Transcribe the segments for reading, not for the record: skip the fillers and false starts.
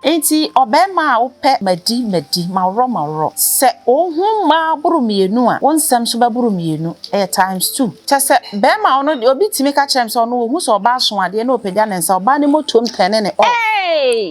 Enti ɔbarima a wopɛ madi madi, maworɔ maworɔ, sɛ wo ho mmaa boro mmienu a, wo nsɛm nso bɛboro mmienu, ɛyɛ times two. Kyerɛ sɛ, barima a ɔno deɛ, obi tumi ka kyerɛ me sɛ ɔno ɔhu sɛ ɔbaa so adeɛ na ɔpagya ne nsa, ɔbaa no motoam tɛne ne off.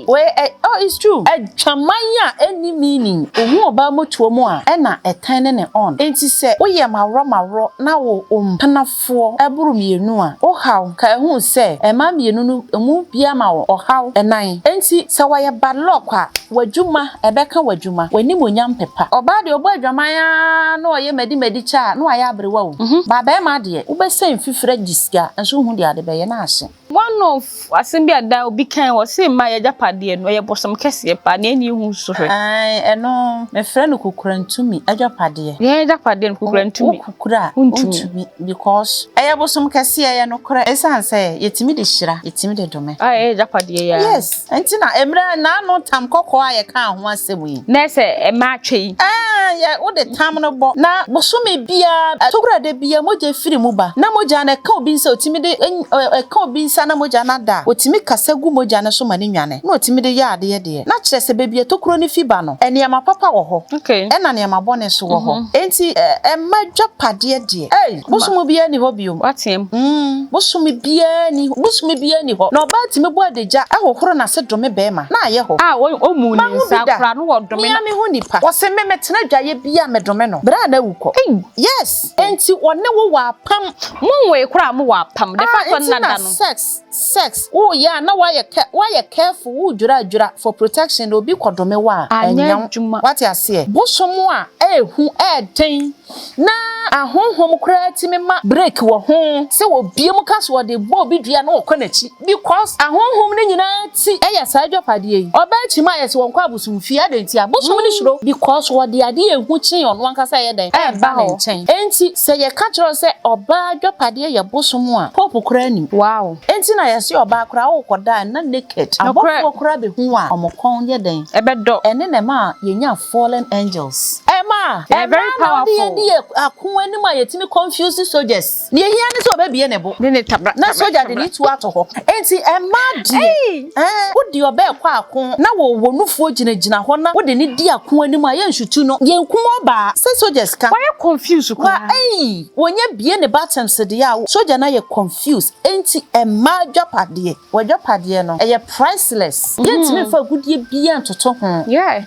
Wei ɛ, oh it's true. Adwaman a ɛnni meaning, ɔhu ɔbaa motoam a, ɛna ɛtɛne ne on. Enti sɛ woyɛ maworɔ maworɔ na wo mpenafoɔ boro mmienu a, wo haw, ka ɛho sɛ mmaa mmienu no, emu biara ma wo ɔhaw nnan. Enti sɛ wɔyɛ bad luck a, w'adwuma, ɛbɛka w'adwuma, w'animuonyam pepa. Ɔbaa deɛ ɔbɔ adwaman ara na ɔyɛ madi madi kyɛ a, na wayɛ aberewa o. But barima deɛ, wobɛsɛ mfifire agye sika, nso wonhu deɛ ade bɛyɛ na ahye. One of asɛm bi a daa obi kae, ɔse mmaa yɛ agyapadeɛ no, ɛyɛ bɔsɔm kɛseɛ paa, nea ɛnni ho so hwɛ. Ae, ɛno, mefrɛ no kukurantumi agyapadeɛ. Yɛn agyapadeɛ no, kukurantumi. Wo kukura a, wontumi because ɛyɛ bosom kɛseɛ, ɛyɛ nokorɛ. Ɛsiane sɛ yɛtumi de hyira, yɛtumi de dome. A ɛyɛ agyapadeɛ yi ara. Yes, nti na mmerɛ naano tam kɔkɔɔ a yɛkaa ho asɛm yi. Na ɛsɛ mmaa twɛ yi. Ɛɛ, yɛ wode tam no bɔ na bosome biara, tokura da biara mogya firi mu ba na mogya no ɛka obi nsa otumi de ɛka obi nsa na mogya no ada a, otumi kasa gu mogya no so ma no nwane na otumi de yɛ adeɛ deɛ na kyerɛ sɛ baabi a tokuro no fi ba no nneɛma papa wɔ hɔ ɛna nneɛma bɔne nso wɔ hɔ. Enti mma adwapadeɛ deɛ ei bosom biara nni hɔ biom. Wateam. Mm, bosome biara nni bosome biara nni hɔ na ɔbaa tumi bɔ adagya hohoro n'ase dome barima na ayɛ hɔ. A ɔmmu ne Mahu bi nsa da. koraa no wɔdome Me no. ara mehu nipa. Ɔse me metena adwaeɛ biara medome no. Bra na awu kɔ. Yes! Enti ɔne wo wɔ apam. Mo nwoe koraa mo wɔ apam. The Ah fact nti ɔnna na da no. sex sex wo yɛ a na wayɛ kɛ wayɛ careful wo dwira dwira for protection na obi kɔ dome wo a Anyɛ ɛnyɛ wo adwuma. wate aseɛ. Bosom a ɛɛhu ɛɛden na ahonhom koraa tumi ma break wɔ ho sɛ wɔbie mu ka sɛ wɔde bɔ obi dua na wɔkɔ n'akyi because ahonhom no nyinaa ti yɛ saa adwapadeɛ yi. Ɔbaa kyim a yɛse wɔnkɔ abosomfie adɛn nti a? Bosom no suro because wɔde adeɛ a ɛhu kyen ɔno ankasa ɛyɛ dɛn? Ɛreba ne nkyɛn. Enti sɛ yɛka kyerɛ wo sɛ ɔbaa adwapadeɛ yɛ bosom a, Pope koraa nim. Wow. Enti na yɛse ɔbaa koraa wokɔda a nna naked. Nokorɛ. Abɔfoɔ koraa bɛhu wo a, wɔn kɔn yɛ dɛn? Ɛbɛdɔ. Ɛne na ɛma yɛnya fallen angels. Ɛma They are very ɛmaa na wode yɛn powerful. di ako anim a yɛtumi confuse soldiers. Nea ehia ne sɛ ɔbɛbue ne bo Ne ne tabra na tabra sogya de tabra. ne tuo ato hɔ. Enti mmaa deɛ, Ei! ɛɛ, wode ɔbaa rekɔ ako na wɔwɔ nufoɔ gyinagyina hɔ na wode no di ako anim a, yɛnsutu no. Yɛnkum ɔbaa. Sɛ soldiers ka. Wayɛ confused Wa, koraa. ei, wɔnya bue ne buttons deɛ a, sogya no ayɛ confused. Enti mmaa adwapadeɛ. W'adwapadeɛ no, ɛyɛ priceless. Yɛntumi mfa agudeɛ biara ntoto ho.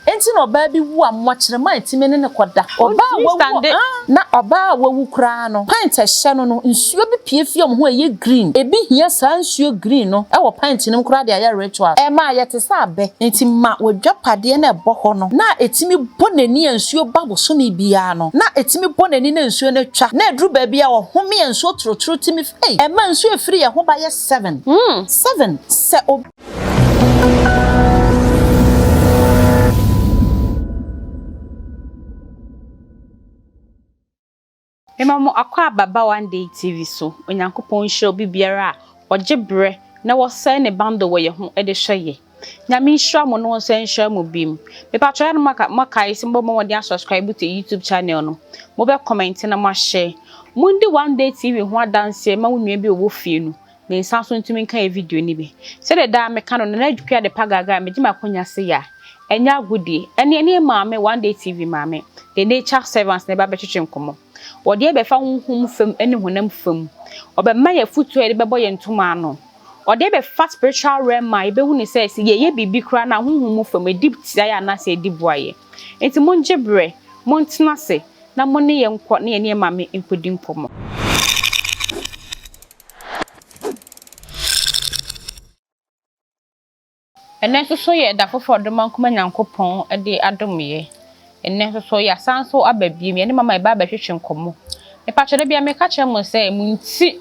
Enti na ɔbaa bi wu a, mmɔkyerɛma a ɛtumi ne no kɔda. Ɔbaa a wawu a, na ɔbaa a wawu koraa no, pint a ɛhyɛ no no, nsuo bi pue fi wɔn ho a ɛyɛ green. Ebi hia saa nsuo green no wɔ pint no mu koraa de ayɛ ritual. Ɛma yɛte sɛ abɛ. Enti ma w'adwapadeɛ no a ɛbɔ hɔ no, na ɛtumi bɔ n'ani a nsuo ba bosome biara no, na ɛtumi bɔ n'ani na nsuo no atwa, na ɛduru baabi a ɔhome a nsuo torotoro tumi, ei, ɛma nsuo a ɛfiri yɛn ho ba yɛ 7. 7, Sɛ obi. Mema mo akwaaba ba One Day TV so, Onyankopɔn nhyira obi biara a ɔgye berɛ na wɔsɛe ne bundle wɔ yɛ ho de hwɛ yɛ. Nyame nhyira mo na ɔnsan nhyira mo biom. Mepakyɛw ɛyɛ a na moakae sɛ mobɔ mmɔden asubscribe to YouTube channel no, mobɛ comment na mo ahyɛ. Mondi One Day TV ho adanseɛ ma wo nua bi a ɔwɔ fie no, ne nsa nso ntumi nka yɛ video no bi. Sɛdeɛ daa meka no, Nana Akua Adepa Gaagaa megye m'akonya sei a, ɛnyɛ agodie. Ɛne ɛne maame, One Day TV maame, The Nature Servants na ɛba bɛtwetwe nkɔmmɔ. Wɔde yɛn bɛfa honhom fam ne honam fam. Ɔbɛma yɛn afotuo a yɛde bɛbɔ yɛn ntoma ano. Ɔde yɛn bɛfa spiritual realm a yɛbɛhu no sɛ, sɛ yɛyɛ biribi koraa no a, honhom mu fam, ɛdi tia yɛn anaasɛ ɛdi boa yɛn. Enti mongye berɛ, montena ase, na mo ne yɛn nkɔ na yɛne yɛn maame nkɔdi nkɔmmɔ. Ɛnnɛ nso so yɛ da foforɔ a Ɔdomankoma Nyankopɔn de adom yɛ. Ɛnnɛ nso so yɛasan nso aba biom, yɛne mama yɛba abɛtwetwe nkɔmmɔ. Mepakyɛ da biara meka kyerɛ mo sɛ mo nti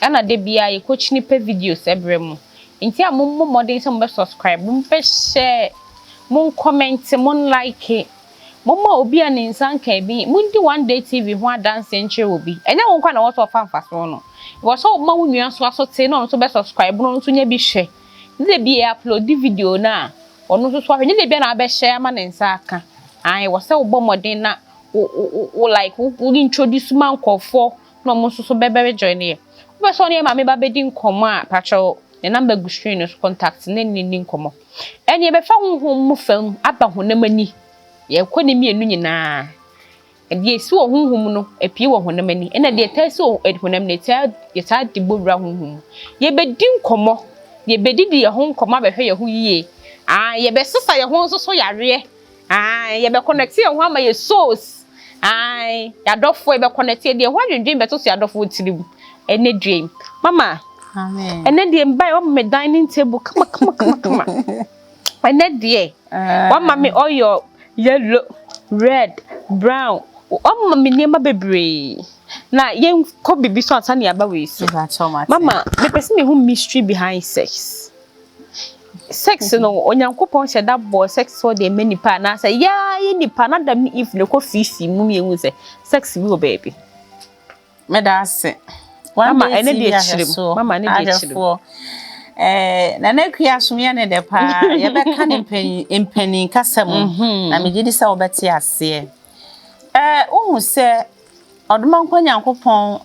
ɛna da biara yɛkɔkyini pɛ videos ɛbrɛ mo. Nti a mommɔ mmɔden sɛ mobɛ subscribe, mobɛ share, mo nkɔmɛnte, mo nlike. Momma obi a ne nsa nkaa bi mundi One Day TV ho adanse nkyerɛ obi. Ɛnyɛ wo nko ara na ɛwɔ sɛ ɔfa mfaso no. Ɛwɔ sɛ woma wo nua nso aso te na ɔno nso bɛ subscribe na ɔno nso nya bi hwɛ. Ne da bi yɛ upload video no a, ɔno nso so ahwɛ. Nyɛ da biara na wabɛhyɛ ama ne nsa aka. Ae, ɛwɔ sɛ wobɔ mmɔden na wo wo wo like wo wo introduce ma nkurɔfoɔ na wɔn nso so bɛ bɛ join yɛ. Wopɛ sɛ ɔne yɛn maame ba bɛdi nkɔmmɔ a, pakyɛw. Ne number gu screen no so, contact ne ne ni nkɔmmɔ. Ɛne yɛbɛfa honhom mu fam aba honam ani. Yɛkɔ ne mmienu nyinaa. Deɛ esi wɔ honhom no apue wɔ honam ani, ɛna deɛ ɛtaa si wɔ honam no yɛtaa de bɔ wura honhom mu. Yɛbɛdi nkɔmmɔ, yɛbɛdidi yɛn ho nkɔmmɔ abɛhwɛ yɛn ho yie. Ah, yɛbɛsesa yɛn ho nso so yareɛ. Ah, yɛbɛconnect yɛn ho ama yɛ souls. Ah, yɛadɔfoɔ yɛbɛconnect yɛde yɛn ho adwendwen bɛto so yɛadɔfoɔ tirim. Ɛnɛ dua yi. Mama, Amen. ɛnɛ deɛ mbae wama me dining table kama kama kama kama. Ɛnɛ deɛ wama me oil yellow, red, brown. Wama me nneɛma bebree. Na yɛnkɔ biribi so ansa na yɛaba wei so. Mama, mepɛ sɛ mehu mystery behind sex. Sex no, Onyankopɔn hyɛ da bɔ sex wɔ deɛ ɛma nipa anaasɛ yaa yɛ nipa na Adam ne Eve na ɛkɔ fiifii mu mmienu sɛ sex bi wɔ baabi? Meda ase. Mama, ɛne deɛ kyerɛ mu. Mama, ɛne deɛ kyerɛ mu. Nana Akua asom yɛ ne dɛ paa. Yɛbɛka ne mpanin kasa mu na megye di sɛ wobɛte aseɛ. Wohu sɛ Ɔdomankɔ Nyankopɔn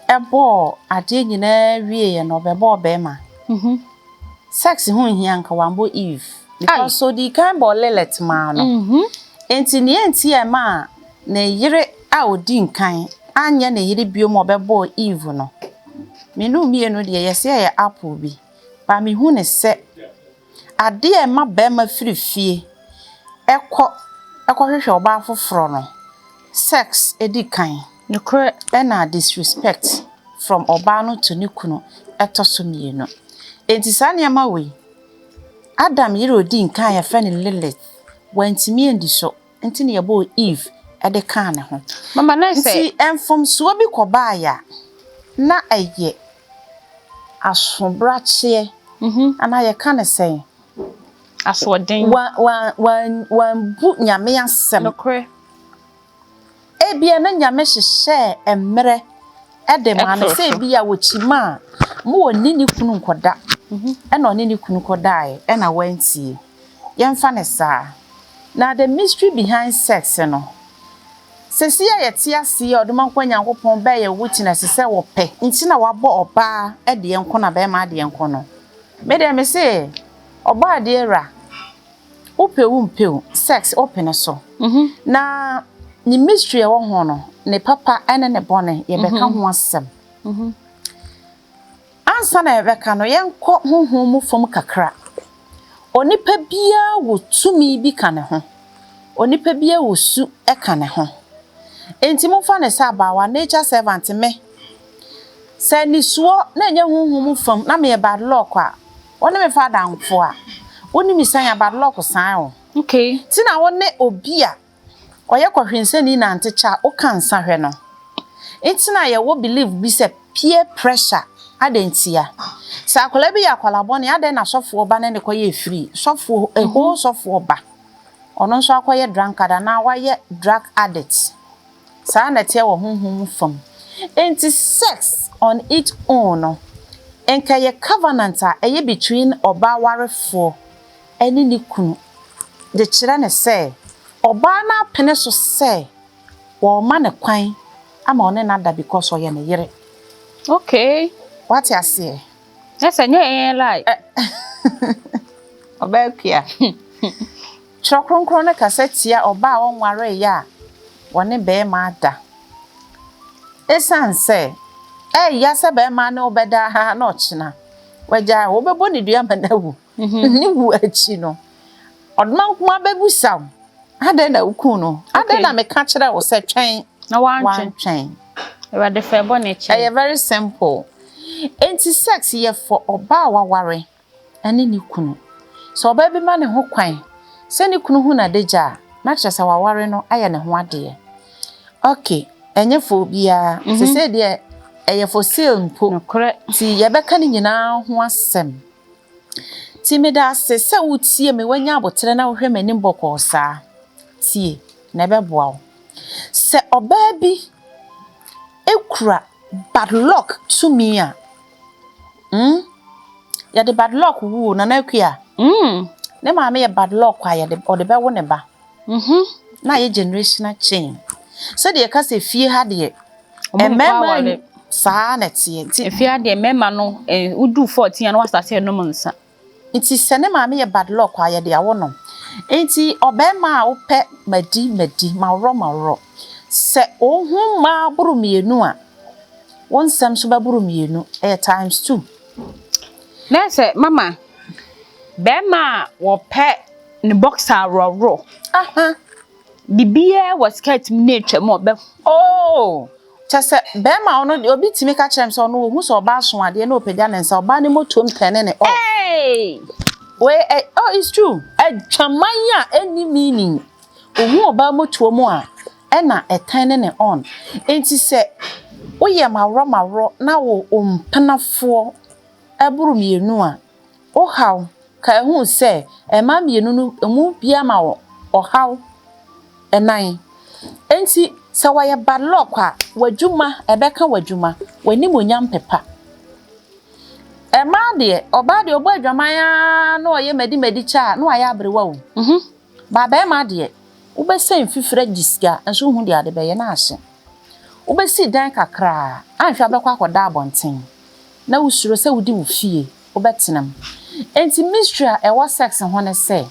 ɛbɔɔ adeɛ nyinaa wieɛ no, ɔbɛbɔɔ bɛrima. Sex ho nhia nka wambɔ Eve because odi kan bɔ Lilith maa no. Nti nea nti a ɛma a ne yere a odi nkan anyɛ ne yere bio ma ɔbɛbɔɔ Eve no, menu mmienu deɛ yɛsɛ ɛyɛ apple bi ba mehu ne sɛ adeɛ a ɛma bɛrima firi fie ɛkɔ ɛkɔhwehwɛ ɔbaa foforɔ no, sex edi kan. Nokorɛ. Ɛna disrespect from ɔbaa no to ne kunu ɛtɔ so mmienu. Enti saa nneɛma wei, Adam yere a odi nkan a yɛfrɛ no Lilith, wantumi andi so nti na yɛbɔɔ Eve ɛde kaa ne ho. Mama, na sɛ Nti mfomsoɔ bi kɔbaeɛ a, na ɛyɛ asobrakyeɛ anaa yɛka ne sɛn? Asoɔden. Wambu Nyame asɛm. Nokorɛ. Ebia na Nyame hyehyɛɛ mmerɛ ɛde ma no Ɛtoro sɛ so. ebia wɔkyima a ma ɔne ne kunu nkɔda, ɛna ɔne ne kunu kɔdaeɛ ɛna wantie. Yɛmfa ne saa. Na the mystery behind sex no, sɛsi a yɛte ase a Ɔdomankɔ Nyankopɔn bɛyɛ witness sɛ wɔpɛ nti na wabɔ ɔbaa ɛdeɛ nko na bɛrima adeɛ nko no. Me deɛ me se ɔbaa adeɛ wura, wopɛ wo mpɛ o, sex wopene so. Na ne mystery a ɛwɔ ho no, ne papa ne ne bɔne, yɛbɛka ho asɛm. Ansa na yɛbɛka no, yɛnkɔ honhom mu fam kakra. Onipa biara wɔ tumi bi ka ne ho. Onipa biara wɔ su ka ne ho. Enti momfa ne sɛ abaawa nature servant me. Sɛ nisuo na ɛnyɛ honhom mu fam na meyɛ bad luck a, wo ne me fa adamfo a, wo ne me san a bad luck san o. Ti na wo ne obi a ɔyɛ kɔhwensani nante kyɛ a woka nsa hwɛ no. Nti na yɛwɔ belief bi sɛ peer pressure adantia. Sɛ akwadaa bi yɛ akwadaa bɔne, adɛn na sɔfoɔ ba ne ne kɔyɛ efiri? Sɔfoɔ, ɛhɔ sɔfoɔ ba. Ɔno nso akɔyɛ drunkard anaa wayɛ drug addict. Saa na ɛteɛ wɔ honhom mu fam. Nti sex on its own no, nka yɛ covenant a ɛyɛ between ɔbaa warefoɔ ɛne ne kunu de kyerɛ ne sɛ ɔbaa no apene so sɛ wɔma ne kwan ama ɔne no ada because ɔyɛ ne yere. Wate aseɛ? Na sɛ nyɛ yɛn lie. Ɔbaa kua. Twerɛ Kronkron no kasa tia ɔbaa a ɔnwareeɛ a wɔne bɛrima ada. Ɛsiane sɛ ɛyɛ sɛ bɛrima ne wobɛda ha na ɔkyena wagya wobɛbɔ ne dua ma no awu. Ne wu akyi no, ɔdoma nkoma bɛbusa wo. Adɛn na wokuu no? Adɛn na meka kyerɛ wo sɛ twɛn? Na wantwe. Wantwɛn. Awurade fɛ bɔ ne kyɛ. Ɛyɛ very simple. Enti sex yɛ for ɔbaa a waware ɛne ne kunu. Sɛ ɔbaa bi ma ne ho kwan sɛ ne kunu hu n'adagya a, na kyerɛ sɛ waware no ayɛ ne ho adeɛ. Okay, ɛnyɛ for obiara. Sesei deɛ ɛyɛ for sale mpo. Nokorɛ. Nti yɛbɛka ne nyinaa ho asɛm. Nti meda ase sɛ wotie me, woanya abotrɛ na wohwɛ m'anim bɔkɔɔ saa. Tie na ɛbɛboa wo. Sɛ ɔbaa bi ekura bad luck tumi a, Yɛde bad luck wu o, Nana Akua. Ne maame yɛ bad luck a yɛde ɔde bɛwo ne ba. Na ayɛ generational chain. Sɛdeɛ yɛka sɛ fie ha deɛ, Ɔmo nkɔ mmarima aware. Saa na ɛteɛ. Nti Afei adeɛ, mmarima no woduu 14 a, na wasate ɛnom nsa. Nti sɛ ne maame yɛ bad luck a, yɛde awo no. Nti ɔbɛrima a wopɛ madi madi, maworɔ maworɔ, sɛ wohu mmaa boro mmienu a, wo nsɛm nso bɛboro mmienu. Ɛyɛ times two. Na sɛ mama, bɛrima a wɔpɛ ne boxer aworɔworɔ, biribiara wɔ skirt mu na atwa mu a, ɔbɛ Oh, kyɛ sɛ bɛrima a ɔno deɛ, obi tumi ka kyerɛ me sɛ ɔno ohu sɛ ɔbaa so adeɛ na ɔpagya ne nsa, ɔbaa ne motom tɛne ne off. Hey! Wei ɛ, oh, it's true. Adwaman a ɛnni meaning. Ohu ɔbaa motoɔ mu a, ɛna ɛtɛne ne on. Nti sɛ woyɛ maworɔ maworɔ na wo mpenafoɔ ɛboro mmienu a, wohaw ka ɛhu sɛ mmaa mmienu no emu bia ma wɔ ɔhaw ɛnan. Nti sɛ wɔyɛ bad luck a, w'adwuma ɛbɛka w'adwuma, w'animonyam pepa. Mmaa deɛ, ɔbaa deɛ, ɔbɔ adwaman ara na ɔyɛ madi madi kyɛ a, na wayɛ aberewa o. Ba bɛrima deɛ, wobɛsɛ mfifire agye sika nso, wohu deɛ ade bɛyɛ na ahye. Wobɛsi dan kakraa, anhwɛ abɛkɔ akɔda abɔnten na wosuro sɛ wodi wo fie wobɛtena mu. Nti mystery a ɛwɔ sex ho ne sɛ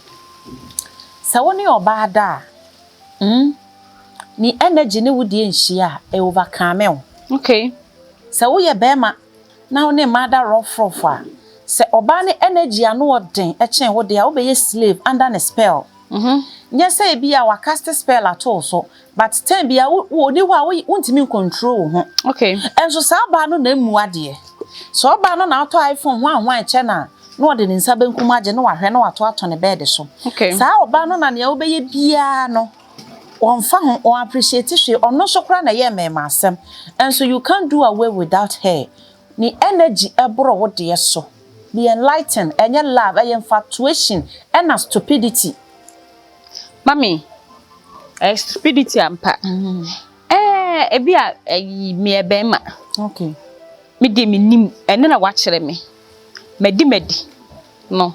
wo ne ɔbaa da a, ne energy ne wo deɛ nhyia a, ɛ overcome wo. Sɛ woyɛ bɛrima na wo ne mmaa da rough rough a, sɛ ɔbaa ne energy ano ɔden kyɛn wo deɛ a, wobɛyɛ slave under ne spell. Nyɛ sɛ ebi a wacast spell ato wo so, but time bi a wo oni hɔ a, wontumi ncontrol wo ho. Ɛnso saa ɔbaa no na emu adeɛ. Sɛ ɔbaa no na atɔ iPhone ho ahoan kyɛ na na ɔde ne nsa benkum agye na wahwɛ na wato ato ne bed so. Saa ɔbaa no na nea wobɛyɛ biara no, wɔmfa ho, wɔn appreciate hwee. Ɔno nso koraa na ɛyɛ mmarima asɛm. Ɛnso you can't do away without her. Ne energy ɛboro wo deɛ so. Be enlightened. Ɛnyɛ love, ɛyɛ infatuation ɛna stupidity. Mami, ɛyɛ stupidity ampa. Ebi a ɛyi meyɛ bɛrima. Me deɛ, menim ɛne na wakyerɛ me. Madi madi no.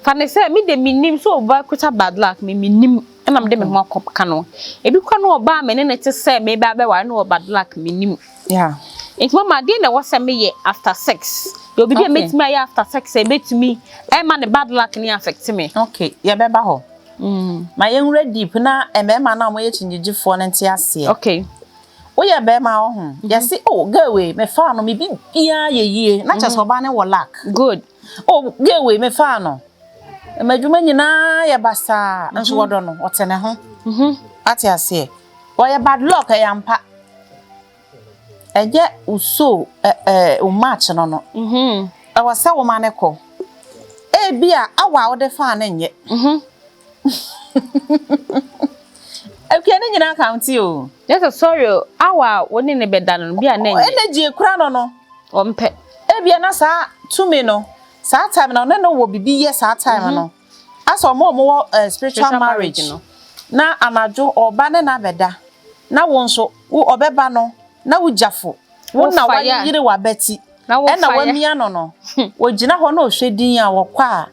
Fa ne sɛ me de, menim sɛ ɔba kuta bad luck, me menim ɛna mede me ho akɔ no. Ebi kora no, ɔbaa me ne ne te sɛ me ba bɛware no, wɔ bad luck, menim. Nti mama, adeɛ na ɛwɔ sɛ meyɛ after sex. Deɛ obi bi a mɛtumi ayɛ after sex a ɛbɛtumi ɛma ne bad luck ne affect me. Okay, yɛbɛba hɔ. Ma yɛnwura deep na mmarima no a wɔyɛ kyingyegyefoɔ no nte aseɛ. Woyɛ bɛrima wɔ ho. Yɛse, "Oh, girl wei, mefaa no, me biribiara yɛ yie." Na kyerɛ sɛ ɔbaa no wɔ luck. "Oh, girl wei, mefaa no. M'adwuma nyinaa yɛ basaa." Nso wɔdɔ no, ɔte ne ho. Ate aseɛ. Wɔyɛ bad luck, ɛyɛ ampa. Ɛnyɛ wo so ɛ ɛ wo match no. Ɛwɔ sɛ woma ne kɔ. Ebi a awa a wode faa no nyɛ. Akua ne nyinaa count o. Yes, sorry o. Awa a wo ne ne bɛda no bi a na ɛnyɛ. Energy ekura no. Ɔmpɛ. Ebia na saa tumi no, saa time no, ɔne no wɔ bibi yɛ saa time no. Asɛ ɔmo a ɔmo wɔ spiritual spiritual marriage marriage no. Na anadwo ɔba ne na bɛda. Na wo nso, wo ɔbɛba no, na wo gyafo. Wo na Wo fire. wayere w'abati. Na wo Ɛna fire. wamia no. Wɔgyina hɔ na ɔhwɛ din a wɔkɔ a,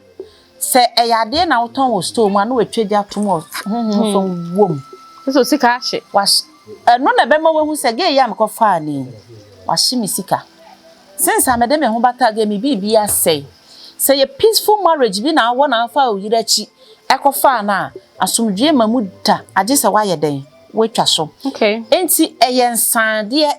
sɛ ɛyɛ adeɛ na wotɔn wɔ store mu a, na watwa gya atom wɔ honhom fam wom. Sɛ sika ahye. Wahye ɛno na ɛbɛma wahu sɛ gay yi a mekɔfaa ne yi, wahye me sika. Since a mede me ho bata gay, me biribi asɛe. Sɛ yɛ peaceful marriage bi na awɔ na afa wo yere akyi ɛkɔfaa no a, asomdwie ma mu da, agye sɛ woayɛ dɛn, woatwa so. Enti ɛyɛ nsadeɛ.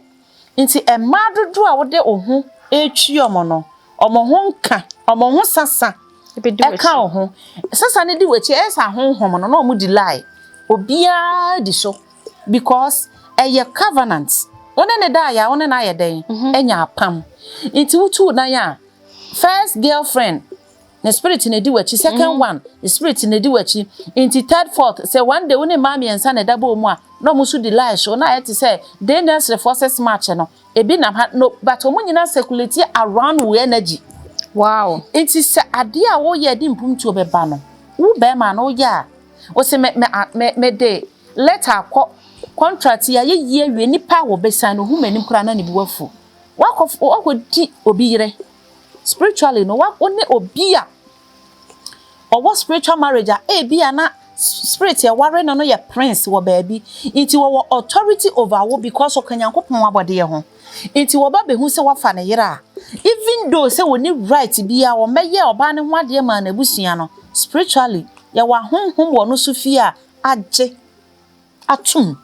Nti mmaa dodoɔ a wode wo ho retwi ɔmo no, ɔmo ho nka, ɔmo ho sasa Ebedi ɛka w'akyi. wo ho. Sasa no di w'akyi, ɛyɛ sɛ ahonhom no na ɔmo di lie. Obiara di so because ɛyɛ covenant. Wo ne ne da ayɛ a, wo ne no ayɛ dɛn? Ɛnya apam. Nti wotu nan a, first girlfriend ne spirit na edi w'akyi, second one ne spirit na edi w'akyi, nti third, fourth, sɛ one day wo ne mmaa mmiɛnsa na ɛda bɔ mu a, na ɔmo nso di lie so na ayɛ te sɛ day nursery for 6 March no, ebi nam ha no, but ɔmo nyinaa circulate around wo energy. Nti sɛ adeɛ a woyɛ de mpomtuo bɛba no, wo bɛrima no woyɛ a, wosɛ me de letter akɔ, contract yi ayɛ yie awie, nipa a wɔbɛsan no, hu m'anim koraa na ne bu afu. Wakɔ wakɔdi obi yere spiritually no, wa wo ne obi a ɔwɔ spiritual marriage a, ebi a na spirit ɛware no no yɛ prince wɔ baabi, nti wɔwɔ authority over wo because ɔka Nyankopɔn abɔdeɛ ho. Nti wɔba bɛhu sɛ wafa ne yere a, even though sɛ wɔni right biara, wɔmmɛyɛ ɔbaa no ho adeɛ maa n'abusua no, spiritually yɛwɔ ahonhom wɔ no so fie a agye atom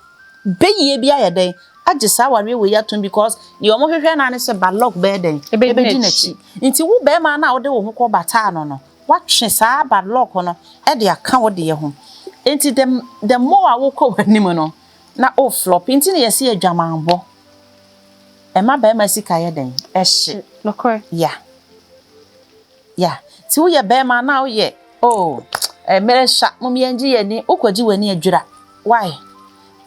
bɛyie bi ayɛ dɛn agye saa awareɛ wei atom, because deɛ ɔmo hwehwɛ naa ne sɛ bad luck bɛyɛ dɛn? Ɛbɛdi ɛbɛdi n'akyi. N'akyi. Nti wo bɛrima no a wode wo ho kɔ bataa no, woatwe saa bad luck no ɛde aka wo deɛ ho. Nti the more a wokɔ w'anim no na o flop. Nti na yɛsi adwamanbɔ ɛma bɛrima sika yɛ dɛn? Ɛhye. Nokorɛ. Ya, nti woyɛ bɛrima na woyɛ, oh, mmerɛ hyɛ mom, yɛngye yɛni, wokɔgye w'ani adwira. Why?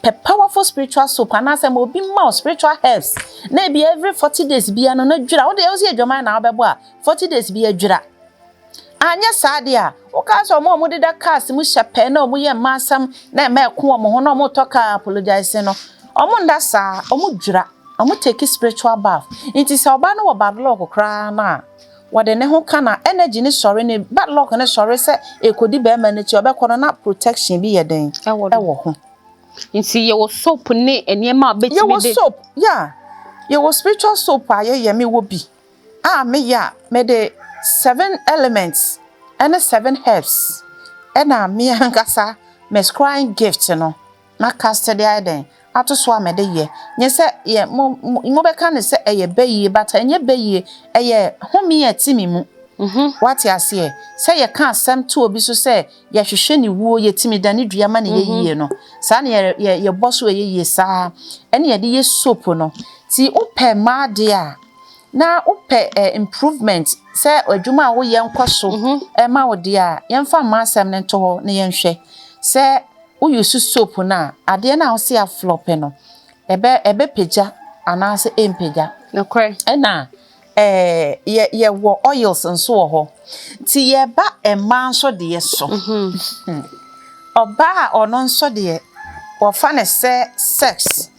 Pɛ powerful spiritual soap anaasɛ ma obi ma wo spiritual herbs na ebi every 40 days bia no na dwira. Wode ɛwo sɛ adwaman na wobɛbɔ a, 40 days bi adwira. Anyɛ saa deɛ a, woka sɛ ɔmo a ɔmo deda cars mu hyɛ pɛɛ na ɔmo yɛ mma asɛm na ɛma ɛko ɔmo ho na ɔmo tɔ car apologize no, ɔmo nda saa, ɔmo dwira, ɔmo take spiritual bath. Nti sɛ ɔbaa no wɔ bad luck koraa no a, wɔde ne ho ka na energy ne sɔre, ne bad luck ne sɔre sɛ ekodi bɛrima n'akyi, ɔbɛkɔ no na protection bi yɛ den? Ɛwɔ do. Ɛwɔ ho. Nti yɛwɔ soap ne nneɛma a bɛtumi Yɛwɔ de soap, yeah, yɛwɔ spiritual soap a yɛyɛ. Mewɔ bi a meyɛ a mede seven elements ɛne seven herbs, ɛna me ankasa me scrying gift no na cast de ayɛ den ato so a mede yɛ. Nyɛ sɛ yɛ mo mo mobɛka ne sɛ ɛyɛ bɛyie, but ɛnyɛ bɛyie, ɛyɛ home a ɛte me mu. Wate aseɛ? Sɛ yɛka asɛm to obi so sɛ yɛhwehwɛ ne wuo, yɛtumi da ne dua ma ne yɛ yie no, saa ne yɛbɔ so ɛyɛ yie saa, ɛne yɛde yɛ soap no. Nti wopɛ mmaa deɛ a, na wopɛ improvement sɛ adwuma a woyɛ nkɔ so ɛma wo deɛ a, yɛmfa mmaa asɛm no nto hɔ na yɛnhwɛ sɛ woyi so soap no a, adeɛ no a wose aflop no, ɛbɛpagya anaasɛ ɛmpagya. Nokorɛ. Ɛna yɛwɔ oils nso wɔ hɔ. Nti yɛba mmaa nso deɛ so, ɔbaa a ɔno nso deɛ wɔfa ne sɛ sex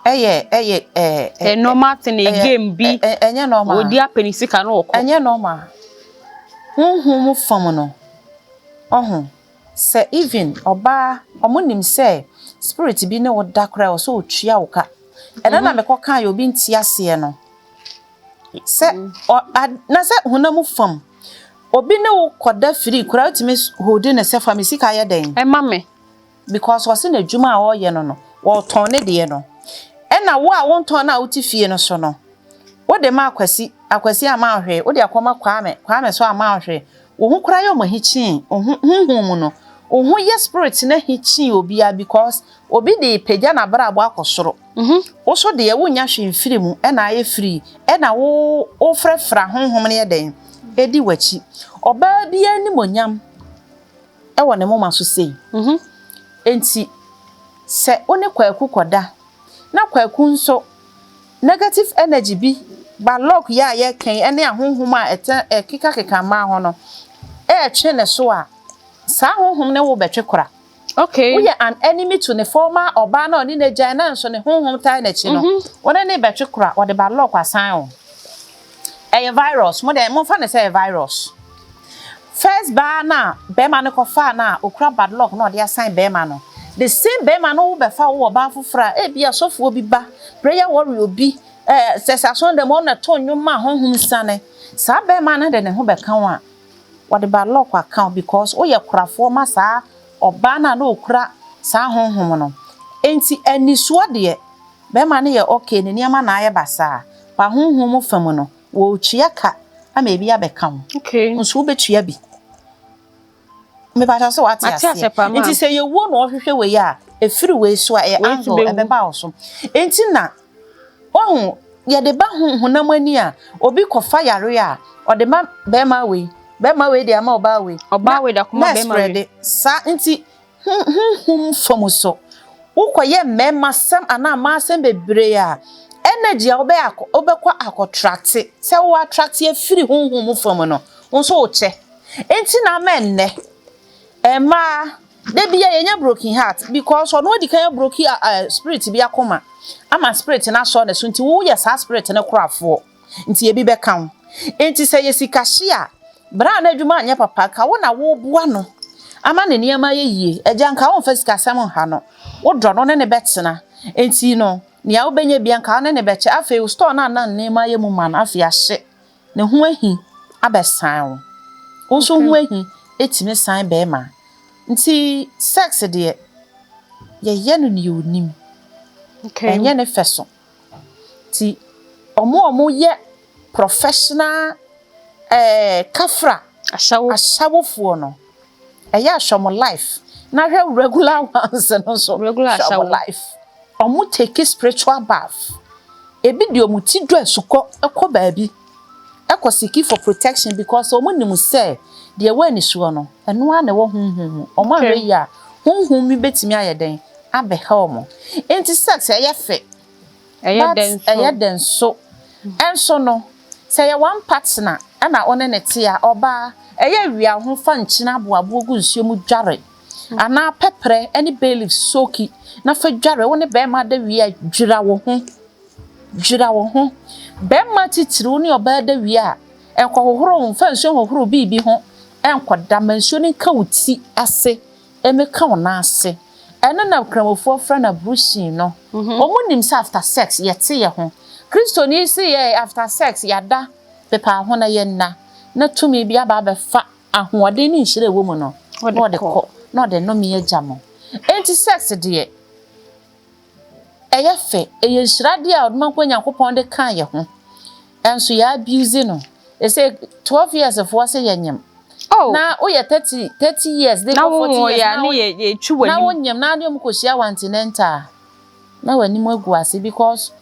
ɛyɛ Ɛ normal thing, ɛ game bi. Ɛnyɛ normal. Odi apɛ ne sika na ɔkɔ. Ɛnyɛ normal. Honhom mu fam no, ɔho sɛ even ɔbaa ɔmo nim sɛ spirit bi ne wo da koraa, ɛwɔ sɛ otua wo ka. Ɛno na mekɔ kaa yɛ obi nte aseɛ no sɛ na sɛ honam fam obi ne wo kɔda firi koraa, wotumi hold ne sɛ fa me sika yɛ dɛn? Ɛma me. Because ɔse n'adwuma a ɔreyɛ no, wɔtɔn ne deɛ no, ɛna wo a wontɔn no a wote fie no so no, wode ma Akwasi, Akwasi ama ahwɛ, wode akɔma Kwame, Kwame so ama ahwɛ. Wo ho koraa yɛ ɔmo ahikyee. Wo ho honhom mu no, wo ho yɛ spirit no ahikyee obiara, because obi de pagya n'abrabɔ akɔ soro. Wo so deɛ wonya hwee mfiri mu, ɛna ayɛ firi, ɛna wo wofrɛfrɛ honhom no yɛ dɛn ɛdi w'akyi. Ɔbaa biara animonyam ɛwɔ ne moma so sei. Enti sɛ wo ne Kwaku kɔda na Kwaku nso negative energy bi ba, luck yɛ a yɛkɛn ɛne ahonhom a ɛtɛ ɛkekakeka mmaa ho no ɛɛtwe ne so a, saa honhom ne wo bɛtwe kora. Woyɛ an enemy to ne former ɔbaa na ɔne n'agyae na nso ne honhom tae n'akyi no, wɔne ne bɛtwe kora, wɔde bad luck asan o. Ɛyɛ virus. Mo deɛ momfa ne sɛ ɛyɛ virus. First baa na bɛrima no kɔfaa no a okura bad luck na ɔde asan bɛrima no, the same bɛrima no wo bɛfa wo wɔ baa foforɔ a, ebi asɔfoɔ bi ba, prayer warrior bi, sɛ asɔn dɛm ɔna to nnwom a honhom sane, saa bɛrima no de ne ho bɛka wo a, wɔde bad luck aka wo, because woyɛ korafoɔ ma saa ɔbaa no a na okura saa honhom no. Enti anisoɔ deɛ, bɛrima no yɛ okay, ne nneɛma na ayɛ basaa ba, honhom mu fam no, wɔretua ka ama ebi abɛka wo. Nso wobɛtua bi. Mepakyɛ sɛ wate Mate ase aseɛ. paa, ma. Nti sɛ yɛwuo na ɔhwehwɛ wei a, ɛfiri wei so a, ɛyɛ Wei nso angle bɛwu. ɛbɛba wo so. Enti na wahu yɛde ba ho honam ani a, obi kɔfa yare a, ɔde ma bɛrima wei, bɛrima wei de ama ɔbaa wei. Ɔbaa wei de akɔma na bɛrima wei. spread saa. Nti honhom fam so, wokɔyɛ mmarima sɛm anaa mmaa asɛm bebree a, energy a wobɛyɛ akɔ wobɛkɔ akɔattract sɛ wo attract afiri honhom mu fam no, wo nso wokyɛ. Enti na ama nnɛ mmaa da bia yɛnya broken heart, because ɔno adi kan broken spirit bi akoma ama spirit no asɔ ne so. Nti woyɛ saa spirit no korafoɔ, nti ebi bɛka wo. Nti sɛ yɛ sikahye a, bere a n'adwuma anyɛ papa ka wo na woboa no ama ne nneɛma yɛ yie, agya nka womfa sikasɛm nha no, wodɔ no ne ne bɛtena. Nti no Nea wobɛnya biara nka wo ne no bɛkyɛ. Afei wo store no a na nneɛma ayɛ mu ma no afei ahye. Ne ho ahi abɛsan wo. Wo nso ho ahi tumi san bɛrima. Nti sex deɛ, yɛyɛ no nea onim. Ɛnyɛ ne fɛ so. Nti wɔn a wɔyɛ professional ɛɛ kafra ahyɛwofoɔ no, ɛyɛ a hwɛ wɔn life. Na hwɛ regular ones no nso, hwɛ wɔn life. Wɔn take spiritual bath. Ebi de wɔn ti dɔ asukɔ kɔ baabi kɔ seek for protection because wɔn nim sɛ deɛ ɛwɔ anisoɔ no, ɛno ara na ɛwɔ honhom mu. Wɔn anhwɛ yie a, honhom bi bɛtumi ayɛ dɛn abɛha wɔn. Nti sex ɛyɛ fɛ. Ɛyɛ dɛ nso. Ɛyɛ dɛ nso. Ɛnso no, sɛ ɛyɛ one partner ɛna wo ne no te a, ɔbaa, ɛyɛ awia wo ho fa nkyene aboaboa gu nsuo mu dware anaa pɛprɛ ne bay leaves soaki na fa dware. Wo ne bɛrima da wie a, dwira wo ho. Dwira wo ho. Bɛrima titiriw ne ɔbaa da wie a, nkɔhohoro mfa nsuo nhohoro biribi ho nkɔda. Ma nsuo no nka wo ti ase, mmɛka wo nan ase. Ɛno na Nkramofoɔ frɛ no ablution no. Wɔn nim sɛ after sex yɛte yɛ ho. Kristoni se yɛ after sex yɛada pepa ho na yɛnna na tumi bi aba abɛfa ahoɔden ne nhyira a ɛwɔ mu no na ɔde kɔ na ɔde nnome agya mo. Enti sex deɛ ɛyɛ fɛ, ɛyɛ nhyiradeɛ a Ɔdomankoma Nyankopɔn de kaa yɛ ho. Ɛnso yɛ abuse no. Ɛsɛ 12 years foɔ sɛ yɛnyem. Oh. Na woyɛ 30 years de Na kɔ wo 40 years ya na ne wo yɛ yɛtwi na w'anim. wonyem na ade ɔmo kɔhyia wɔ antenatal a na w'anim agu ase because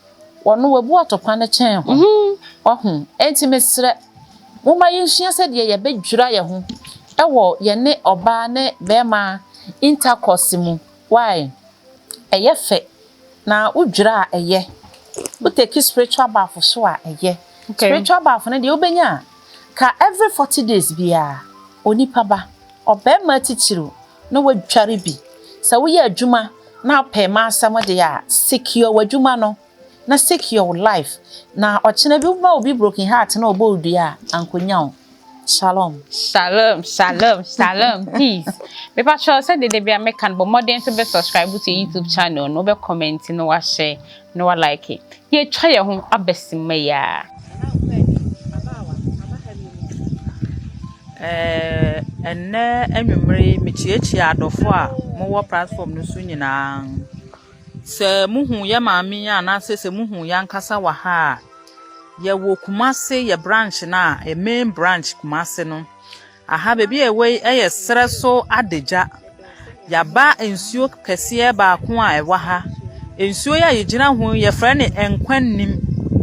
wɔno wabu ɔtopa no kyɛn ho. Ɔho. Enti mesrɛ momma yɛnsua sɛdeɛ yɛbɛdwira yɛn ho ɛwɔ yɛne ɔbaa ne bɛrima intercourse mu. Why? Ɛyɛ fɛ na wodwira a ɛyɛ. Wo take spiritual bath so a ɛyɛ. Spiritual bath no deɛ wobɛnya a ka every 40 days biara onipa ba ɔbɛrima titiriw na wadware bi. Sɛ woyɛ adwuma na wopɛ mma asɛm deɛ a secure w'adwuma no na secure wo life na ɔkyena bi woma obi broken heart na ɔbɔ wo dua a ankonya wo. Shalom. Shalom, shalom, shalom, peace. Mepa kyerɛ sɛ dede bia meka no bɔ mmɔden nso bɛ subscribe to YouTube channel no, wobɛ comment na wahyɛ na wa like. Yɛtwa yɛn ho abɛsima yi a. Ɛnnɛ anwummere yi, mekyiakyia adɔfo a mowɔ platform no so nyinaa. Sɛ muhu yɛ maame yi anaasɛ sɛ muhu yɛn ankasa wɔ ha a, yɛwɔ Kumase yɛ branch no a, yɛ main branch Kumase no. Aha baabi a yɛwɔ yi yɛ serɛ so adagya. Yɛaba nsuo kɛseɛ baako a ɛwɔ ha. Nsuo yi a yɛgyina ho yi, yɛfrɛ no nkwa nnim.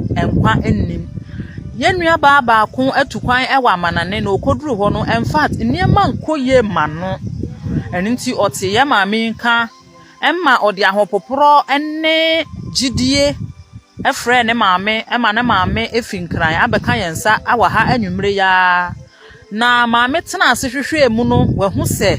Nkwa nnim. Yɛn nuabaa baako atu kwan wɔ amanane na okoduru hɔ no, in fact, nneɛma nkɔ yie ma no. Ɛno nti ɔte yɛn maame yi nka ɛma ɔde ahopoporɔ ne gyidie frɛɛ ne maame ma ne maame efi Nkran abɛka yɛn nsa wɔ ha anwummere yi ara. Na maame tena ase hwehwɛɛ mu no, wahu sɛ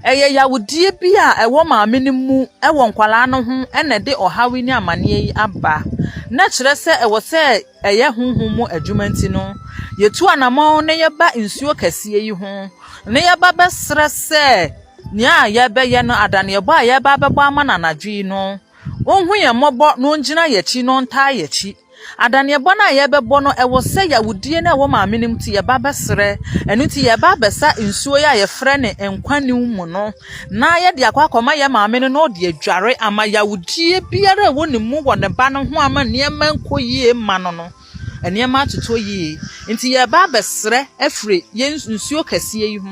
ɛyɛ yawdie bi a ɛwɔ maame no mu wɔ nkwadaa no ho na ɛde ɔhaw yi ne amanneɛ yi aba. Na kyerɛ sɛ ɛwɔ sɛ ɛyɛ honhom mu adwuma nti no, yɛtu anammɔn na yɛba nsuo kɛseɛ yi ho na yɛba bɛsrɛ sɛ nea a yɛbɛyɛ no adaneɛbɔ a yɛba abɛbɔ ama no anadwo yi no, ɔnhu yɛn mmɔbɔ na ɔngyina yɛn akyi na ɔntaa yɛn akyi. Adaneɛbɔ no a yɛbɛbɔ no, ɛwɔ sɛ yawdie no a ɛwɔ maame no mu nti yɛba bɛsrɛ. Ɛno nti yɛba abɛsa nsuo yi a yɛfrɛ no nkwa nnim mu no, na yɛde akɔ akɔma yɛn maame no na ɔde adware ama yawdie biara a ɛwɔ ne mu wɔ ne ba no ho ama nneɛma nkɔ yie mma no no, nneɛma atotɔ yie. Nti yɛba abɛsrɛ afiri yɛn nsuo kɛseɛ yi ho.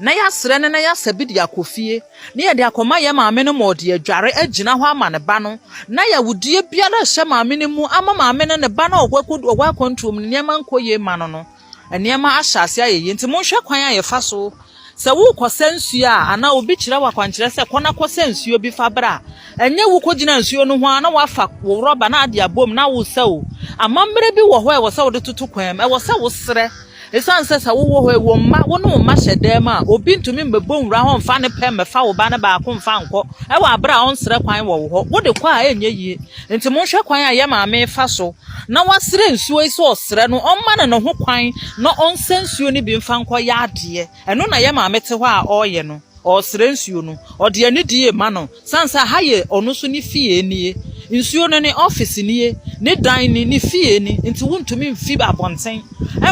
Na yɛasrɛ no na yɛasa bi de akɔ fie na yɛde akɔma yɛn maame no ma ɔde adware agyina hɔ ama ne ba no na yawudie biara ɛhyɛ maame no mu ama maame no ne ba no a ɔwɔ akwantuo mu no nneɛma nkɔ yie ma no no nneɛma ahyɛ ase ayɛ yie. Nti monhwɛ kwan a yɛfa so. Sɛ worekɔsa nsuo a anaa obi kyerɛ wo akwankyerɛ sɛ kɔ na kɔsa nsuo bi fa bra a, ɛnyɛ wokɔgyina nsuo no ho a na wafa wo rɔba na ade abom na wosa o. Amammerɛ bi wɔ hɔ a ɛwɔ sɛ wode toto kwan mu. Ɛwɔ sɛ wosrɛ. Ɛsiane sɛ sɛ wowɔ hɔ yi, wo mma, wo ne wo mma hyɛ dan mu a, obi ntumi mmɛbɔ nwura hɔ mfa ne pɛ mmɛfa wo ba no baako mfa nkɔ ɛwɔ abere a ɔnsrɛ kwan wɔ wo hɔ. Wode kɔ a ɛnyɛ yie. Nti monhwɛ kwan a yɛ maame fa so na wasrɛ nsuo yi sɛ ɔsrɛ no, ɔmma no ne ho kwan na ɔnsa nsuo no bi mfa nkɔyɛ adeɛ. Ɛno na yɛ maame te hɔ a ɔreyɛ no. Ɔresrɛ nsuo no. Ɔde anidie ma no. Sane sɛ ha yɛ ɔno nso ne fie nie. Nsuo no ne office nie, ne dan ni, ne fie ni, nti wontumi mfi abɔnten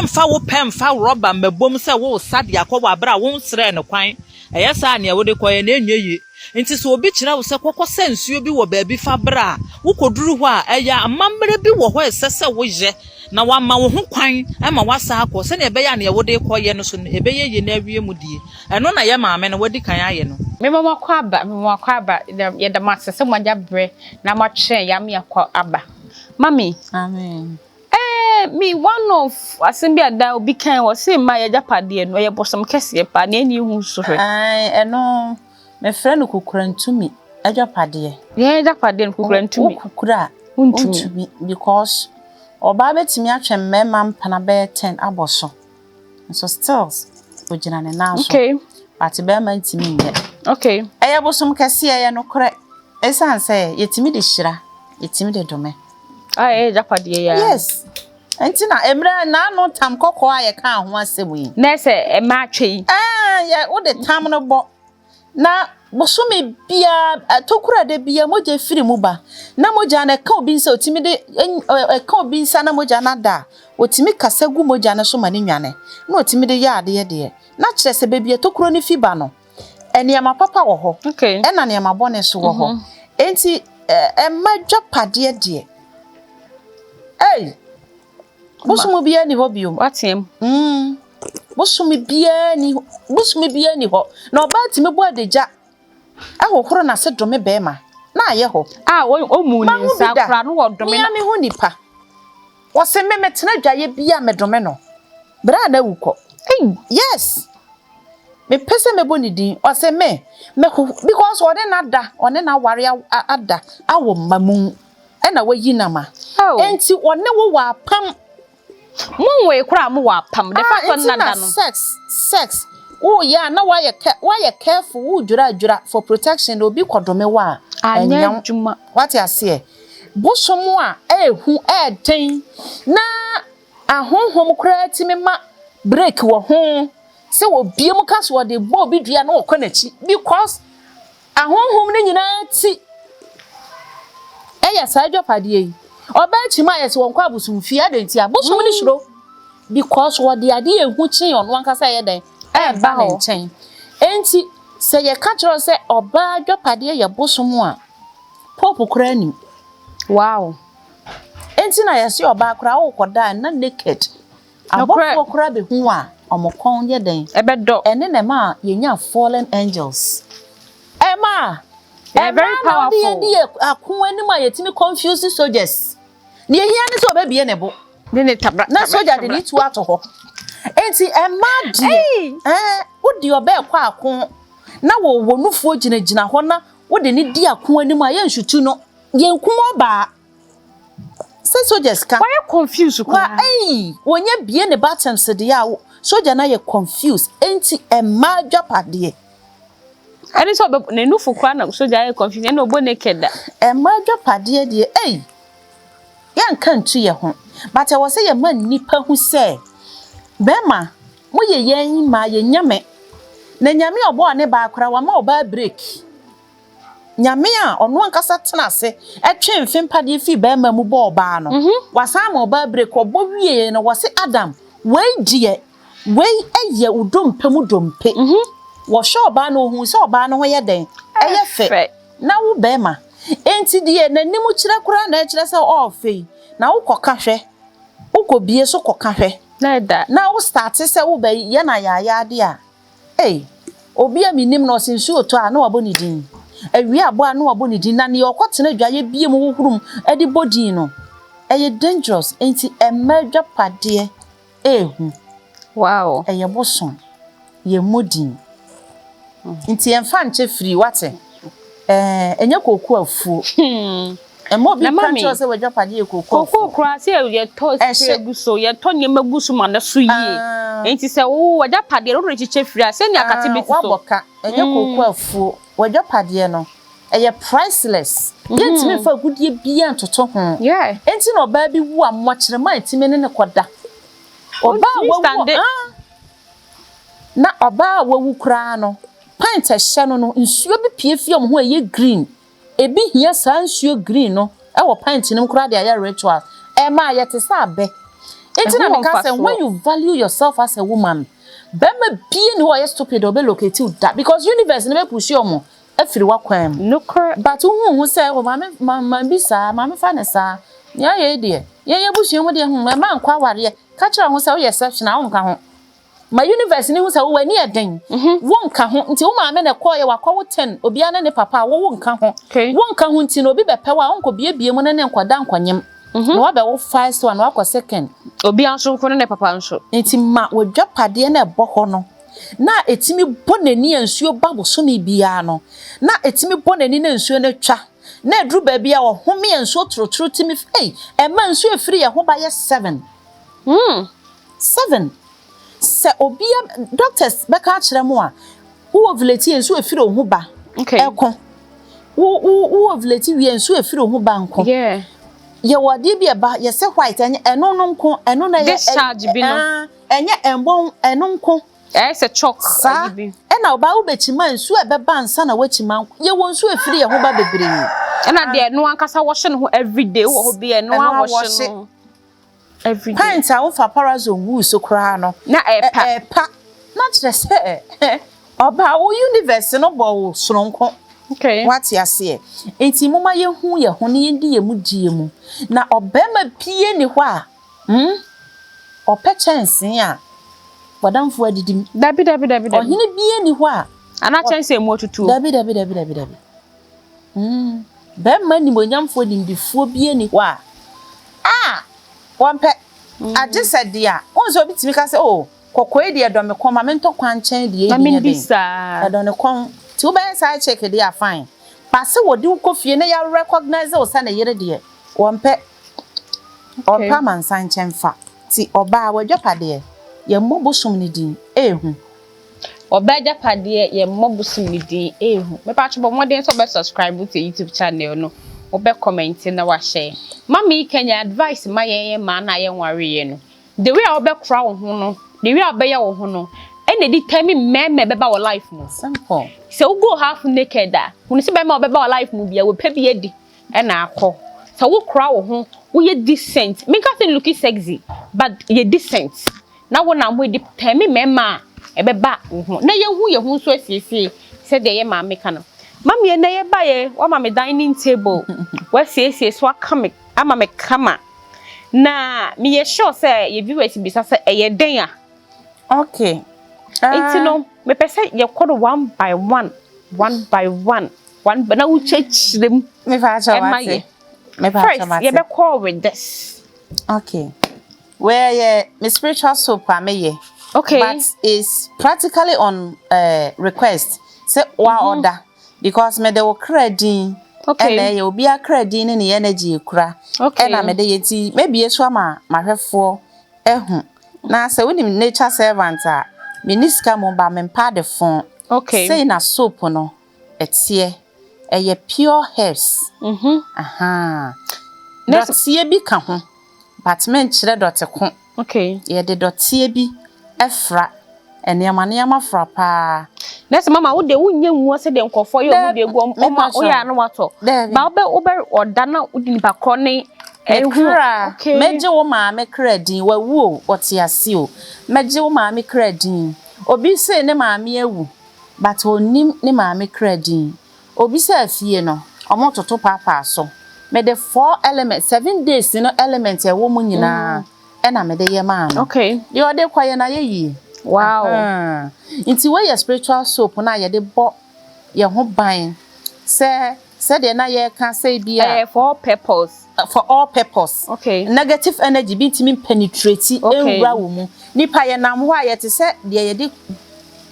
mfa wo pɛ mfa rɔba mmɛbom sɛ woresa de akɔ wɔ abere a wonsrɛɛ no kwan. Ɛyɛ saa a nea wode kɔeɛ no ɛnyɛ yie. Nti sɛ obi kyerɛ wo sɛ kɔkɔsa nsuo bi wɔ baabi fa bra a, wokɔduru hɔ a, ɛyɛ amammerɛ bi wɔ hɔ a ɛsɛ sɛ woyɛ na wama wo ho kwan ma woasan akɔ sɛnea ɛbɛyɛ a nea wode rekɔyɛ no so no ɛbɛyɛ yie na awie mu die. Ɛno na yɛ maame no wadi kan ayɛ no. Mema mo akwaaba, mema mo akwaaba, yɛda mo ase sɛ moagya berɛ na moatwɛn yɛn ama yɛakɔ aba. Mummy. Amen. Eh, me one of asɛm bi a da obi kan wɔ se mma yɛagyapadeɛ no ɛyɛ bɔsɔm kɛseɛ paa nea ɛni ehu so hwɛ. Ae, ɛno mefrɛ no kukurantumi agyapadeɛ. Yɛn agyapadeɛ no kukurantumi. Wo kukura a wontumi because ɔbaa bɛtumi atwe mmarima mpena bɛyɛ ten abɔ so nso still ogyina ne nan so. Okay. But bɛrima ntumi nyɛ. Okay. Ɛyɛ bosom kɛseɛ, ɛyɛ nokorɛ. Ɛsiane sɛ yɛtumi de hyira, yɛtumi de dome. A ɛyɛ agyapadeɛ yi ara. Yes. Nti na mmerɛ n'ano tam kɔkɔɔ a yɛkaa ho asɛm yi. Na ɛsɛ ɛma atwa yi. Ɛɛ yɛ wode tam no bɔ na bosome biara tokura da biara mogya firi mu ba na mogya no ɛka obi nsa otumi de ɛka obi nsa na mogya no ada a otumi kasa gu mogya no so ma ne nwane na otumi de yɛ adeɛ deɛ na kyerɛ sɛ baabi a tokuro no fi ba no nneɛma papa wɔ hɔ ɛna nneɛma bɔne nso wɔ hɔ enti ɛma dwapadeɛ deɛ ei bosom biara ni hɔ biom wateam bosom biara ni bosom biara ni hɔ na ɔbaa tumi bɔ adagya ɛhohoro n'ase dome bɛrima na ayɛ hɔ a ɔmu ne nsa kora no wɔ dome na mehu nipa wɔse me metena dwaeɛ bi a medome no berɛ a na awu kɔ. Yes. Mepɛ sɛ mɛbɔ ne din. Ɔse me, mɛho because ɔne no ada, ɔne no aware ada awɔ mma mu ɛna wayi no ama. Oh. Enti ɔne wo wɔ apam. Mo nwoe koraa mo wɔ apam. The fact ɔne no ada no. Sex, sex. Woyɛ a na woayɛ woayɛ careful, wodwira dwira for protection na obi kɔdome wo a, ɛnyɛ adwuma. Wate aseɛ? Bosom a ɛɛhu, ɛɛden na ahonhom koraa tumi ma break wɔ ho sɛ wɔbie mu ka so wɔde bɔ obi dua na wɔkɔ n'akyi because ahonhom no nyinaa ti ɛyɛ saa adwapadeɛ yi. Ɔbaa akyi mu ayɛ sɛ wɔnkɔ abosomfie adɛn nti a bosom no suro because wɔde adeɛ ehu kyen ɔno ankasa ɛyɛ dɛn ɛɛba ne nkyɛn. Enti sɛ yɛka kyerɛ sɛ ɔbaa adwapadeɛ yɛ bosom a Pope koraa nim. Wow. Enti na yɛse ɔbaa koraa wokɔda a na naked. Abɔfoɔ koraa bɛhu a ɔmo kɔn yɛ dɛn. Ɛbɛdɔ. Ɛne na ɛma a yɛnya fallen angels. Ɛma They very ɛma na wode powerful. yɛdi yɛ ako anim a yɛtumi confuse soldiers. Nea ehia ne sɛ ɔbɛbie ne bo. Ne ne tabra. Na soja de ne tu ato hɔ. Enti ɛma deɛ ɛɛ wode ɔbɛɛkɔ ako na wɔwɔ nufoɔ gyinagyina hɔ na wode ne di ako anim a yɛnsutu no yɛnkum ɔbaa. Sɛ soldiers ka. Wɔyɛ confused Wa koraa. ɛyi wɔnyɛ bie ne buttons deɛ a soja no ayɛ confused. Enti ɛma adwapadeɛ. Ɛne sɛ ɔbɛ ne nufu koraa na soja ayɛ confused ɛna ɔbɔ naked da. Ɛma adwapadeɛ deɛ ɛyi yɛnka ntu yɛ ho but ɛwɔ sɛ yɛma nnipa hu sɛ bɛrima moyɛ yɛn mmaa yɛ nyame na nyame a ɔbɔɔ ne baa koraa wama ɔbaa break nyame a ɔno ankasa tena ase ɛtwe mfe mpadeɛ fii bɛrima mu bɔɔ ɔbaa no wasan ama ɔbaa break ɔbɔ wie no wɔse Adam wei deɛ wei ɛyɛ wo dompe mu dompe wɔhwɛ ɔbaa no ohun sɛ ɔbaa no ho yɛ dɛn ɛyɛ fɛ na wo bɛrima enti deɛ n'anim kyerɛ koraa na ɛkyerɛ sɛ ɔɔfɛ yi na wokɔka hwɛ wokɔ bie so kɔka hwɛ Na ɛda. na wo start sɛ wobɛyɛ na yɛayɛ a ei obi a menim no ɔse nsuo tɔ a na wabɔ ne din awia abɔ a na wabɔ ne din na nea ɔkɔtena adwaeɛ bie mu hohoro mu de bɔ din no ɛyɛ dangerous enti ɛmma adwapadeɛ ɛɛhu Wow. ɛyɛ bosom yɛmmɔ din nti yɛmfa nkyɛ firi wate ɛɛ ɛnyɛ kooko afuo ɛmma obi Na nka mami, nkyerɛ wo sɛ w'adwapadeɛ yɛ kooko Koko afuo koraa sɛ yɛtɔ spray Ɛhyɛ. gu so yɛtɔ nneɛma gu so ma no so yie. Ah. Enti sɛ wo w'agyapadeɛ no wode kyekyɛ firi a sɛnea akate Ah, bɛsi so. wabɔ ka ɛnyɛ kooko afuo w'adwapadeɛ no ɛyɛ priceless yɛntumi mfa agudie biara ntoto ho Yeah. enti na ɔbaa bi wu a mmɔkyerɛma a ɛtumi ne ne kɔda ɔbaa a Ɔntumi wawu stand. ah na ɔbaa a wawu koraa no pant ɛhyɛ no no nsuo bi pie fi ɔmo ho a ɛyɛ green ebi hia saa nsuo green no. wɔ pant no mu koraa de ayɛ rituals. Ɛmaa yɛte sɛ abɛ. Nti na Ɛho wɔ meka sɛ mfasoɔ. when you value yourself as a woman, bɛrima bie ni hɔ a ɔyɛ stupid a ɔbɛ locate wo da because universe no bɛ push ɔmo afiri w'akwan mu. Nokorɛ. But wohu hu sɛ o maame maame bi saa, maame fa ne saa. Nea ayɛ yi deɛ, yɛn yɛ abusua mu deɛ ɛma nkɔ awareɛ. Ka kyerɛ ho sɛ woyɛ exception a wonka ho. Ma universe ni hu sɛ wo w'ani yɛ den. Wonka ho nti wo maame na ɛkɔɔyɛ wakɔwo 10 obiara ne ne papa a wowo nka ho. Wonka ho nti na obi bɛpɛ wo a wonkɔ biebie mu ne ne nkɔda nkɔnyem. Na wabɛwo first one, wakɔ second. Obiara nso nko ne ne papa nso. Nti ma w'adwapadeɛ no ɛbɔ hɔ no na ɛtumi bɔ n'ani a nsuo ba bosome biara no na ɛtumi bɔ n'ani na nsuo no atwa na ɛduru baabi a ɔhome a nsuo torotoro tumi ei ɛma nsuo efiri yɛn ho ba yɛ 7. 7 sɛ obia doctors bɛka akyerɛ mu a wo ovulate yɛ nsuo efiri wo ho ba ɛko wo ovulate wie nsuo efiri wo ho ba nko. Yɛwɔ adeɛ bi ɛba yɛsɛ white ɛnyɛ ɛno no nko, ɛno na ɛyɛ Discharge bi no. Ah, ɛnyɛ ɛmbɔn ɛno nko. Ɛyɛ sɛ chalk Saa ayi bi. Ɛna ɔbaa wobɛkyima nsuo a ɛbɛba ansa na woakyima nko. Yɛwɔ nsuo efiri yɛn ho ba bebree. Ɛna deɛ ɛno ankasa wɔhyɛ ne ho everyday wɔ hɔ bi ɛno Ɛno a wɔhyɛ awɔhye. no everyday. Pint a wofa parazone guu so koraa no Na ɛɛpa. Ɛɛpa na kyerɛ sɛ ɔbaa wo universe no bɔ wo soronko. Wate aseɛ? Nti moma yɛhu yɛn ho na yɛndi yɛn mu die mu na ɔbɛrima pie ni hɔ a ɔpɛ kyɛnsee a wɔdamfo adidi mu. Dabi, dabi, dabi, dabi. Ɔhene bie ni hɔ a Anaa kyɛnsee mu atutuo. Dabi, dabi, dabi, dabi, dabi. Bɛrima nimonyamfoɔ nimdifoɔ bie ni hɔ a wɔmpɛ agye sɛ deɛ a wɔn sɛ obi tumi ka sɛ o kɔkɔɔ yi deɛ ɛdɔ me kɔn ma mentɔ kwankyɛn deɛ Na ebi nyɛ mendi den. saa. Ɛdɔ ne kɔn nti wobɛyɛ saa check deɛ a fine baase wɔde wo kɔ fie na yɛ recognize wo sɛ ne yere deɛ wɔmpɛ ɔmpɛ amansa nkyɛn fa ti ɔbaa wɔadwapadeɛ yɛmmɔ bosom ne din ehu. Ɔbaa agyapadeɛ yɛmmɔ bosom ne din ehu. Mepatwo bɔ mmɔden sɛ wobɛ subscribe to YouTube channel no, wobɛ comment na wahyɛ. Mami Kenya advice ma yɛn yɛ mmaa na yɛnwareɛ no. The way a wobɛkora wo ho no, the way a wobɛyɛ wo ho no, ɛna ɛdi tɛmi mmarima ɛbɛba wɔ life mu. Simple. Sɛ wo go half naked a, hunu sɛ bɛrima a ɔbɛba wɔ life mu bia wɔpɛ bi adi ɛna akɔ. Sɛ wokora wo ho, woyɛ decent. Menka sɛ look sexy, but yɛ decent. Na wo nam hɔ di tɛmi mmarima a ɛbɛba wo ho. Na yɛhu yɛn ho nso asiesie sɛdeɛ yɛ maame ka no. Mami ɛnɛ yɛba yɛ, wama me dining table. Wasiesie so aka me ama me kama. Na meyɛ sure sɛ yɛ viewers bisa sɛ ɛyɛ den a. Nti no, mepɛ sɛ yɛkɔ no one by one, one by one, one by na wokyerɛkyerɛ mu Mefa akyɛ ɛma wate. yɛ. Mefa First, akyɛ wate. yɛbɛkɔ with this. Okay. Wei yɛ me spiritual soap a meyɛ. But it's practically on request. Sɛ wa order because me de wo kra din. Ɛna ɛyɛ obi akra din ne ne energy ekura. Ɛna me de yɛ ti maybe so ama mahwɛfoɔ ɛhu. Na sɛ wonim nature servant a me ni sika mu ba me mpa de phone. Sei na soap no ɛteɛ. Ɛyɛ pure herbs. Aha. Dɔteɛ bi ka ho. But menkyerɛ dɔte ko. Yɛde dɔteɛ bi ɛfra nneɛma nneɛma fra paa. Na sɛ mama wo de wonyɛ nwua sɛdeɛ nkurɔfoɔ yɛ ɔmo de egu ɔmo Mepa ɔmo woyɛ ano watɔ. Daabi. Ba wobɛ ɔda na wode nipa korɔ ne Me ɛhu. kra, mɛgye wo maame kra din, wawu o, ɔte ase o. Mɛgye wo maame kra din. Obi se ne maame awu, but onnim ne maame kra din. Obi sɛ afie no, ɔmo toto paapaa so. Mede four element, 7 days no element a ɛwɔ mu nyinaa ɛna mede yɛ maa no. Deɛ ɔde kɔyɛ no ayɛ yie. Ahaa. Nti wei yɛ spiritual soap na yɛde bɔ yɛn ho ban sɛ sɛdeɛ na yɛreka sɛ bi a Ɛyɛ for all purpose. For all purpose. Negative energy bi ntumi penetrate nwura wo mu. Nipa yɛnam hɔ a yɛte sɛ deɛ yɛde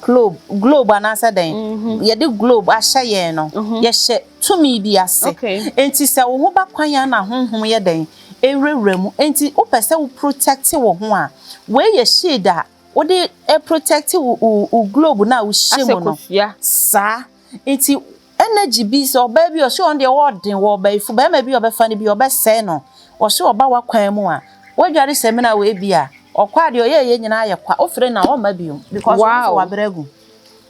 globe anaasɛ dɛn yɛde globe ahyɛ yɛn no, yɛhyɛ tumi bi ase. Nti sɛ wo ho ba kwan a na honhom yɛ dɛn ewurawura mu. Nti wopɛ sɛ wo protect wo ho a, wei yɛ shade a wode protect wo globe na wohyɛ Asɛ mu no. Kosua. Saa nti energy bi sɛ ɔbaa bi ɔsɛ ɔno deɛ wɔɔden wɔ ɔbɛyifo bɛrima bi a ɔbɛfa no bi ɔbɛsɛe no ɔsɛ ɔba w'akwan mu a wadware sɛmina wei bi a ɔkɔ adeɛ ɔyɛ yɛ nyinaa yɛ kwa ofiri na ɔmma bio because ɔno nso wabrɛ agu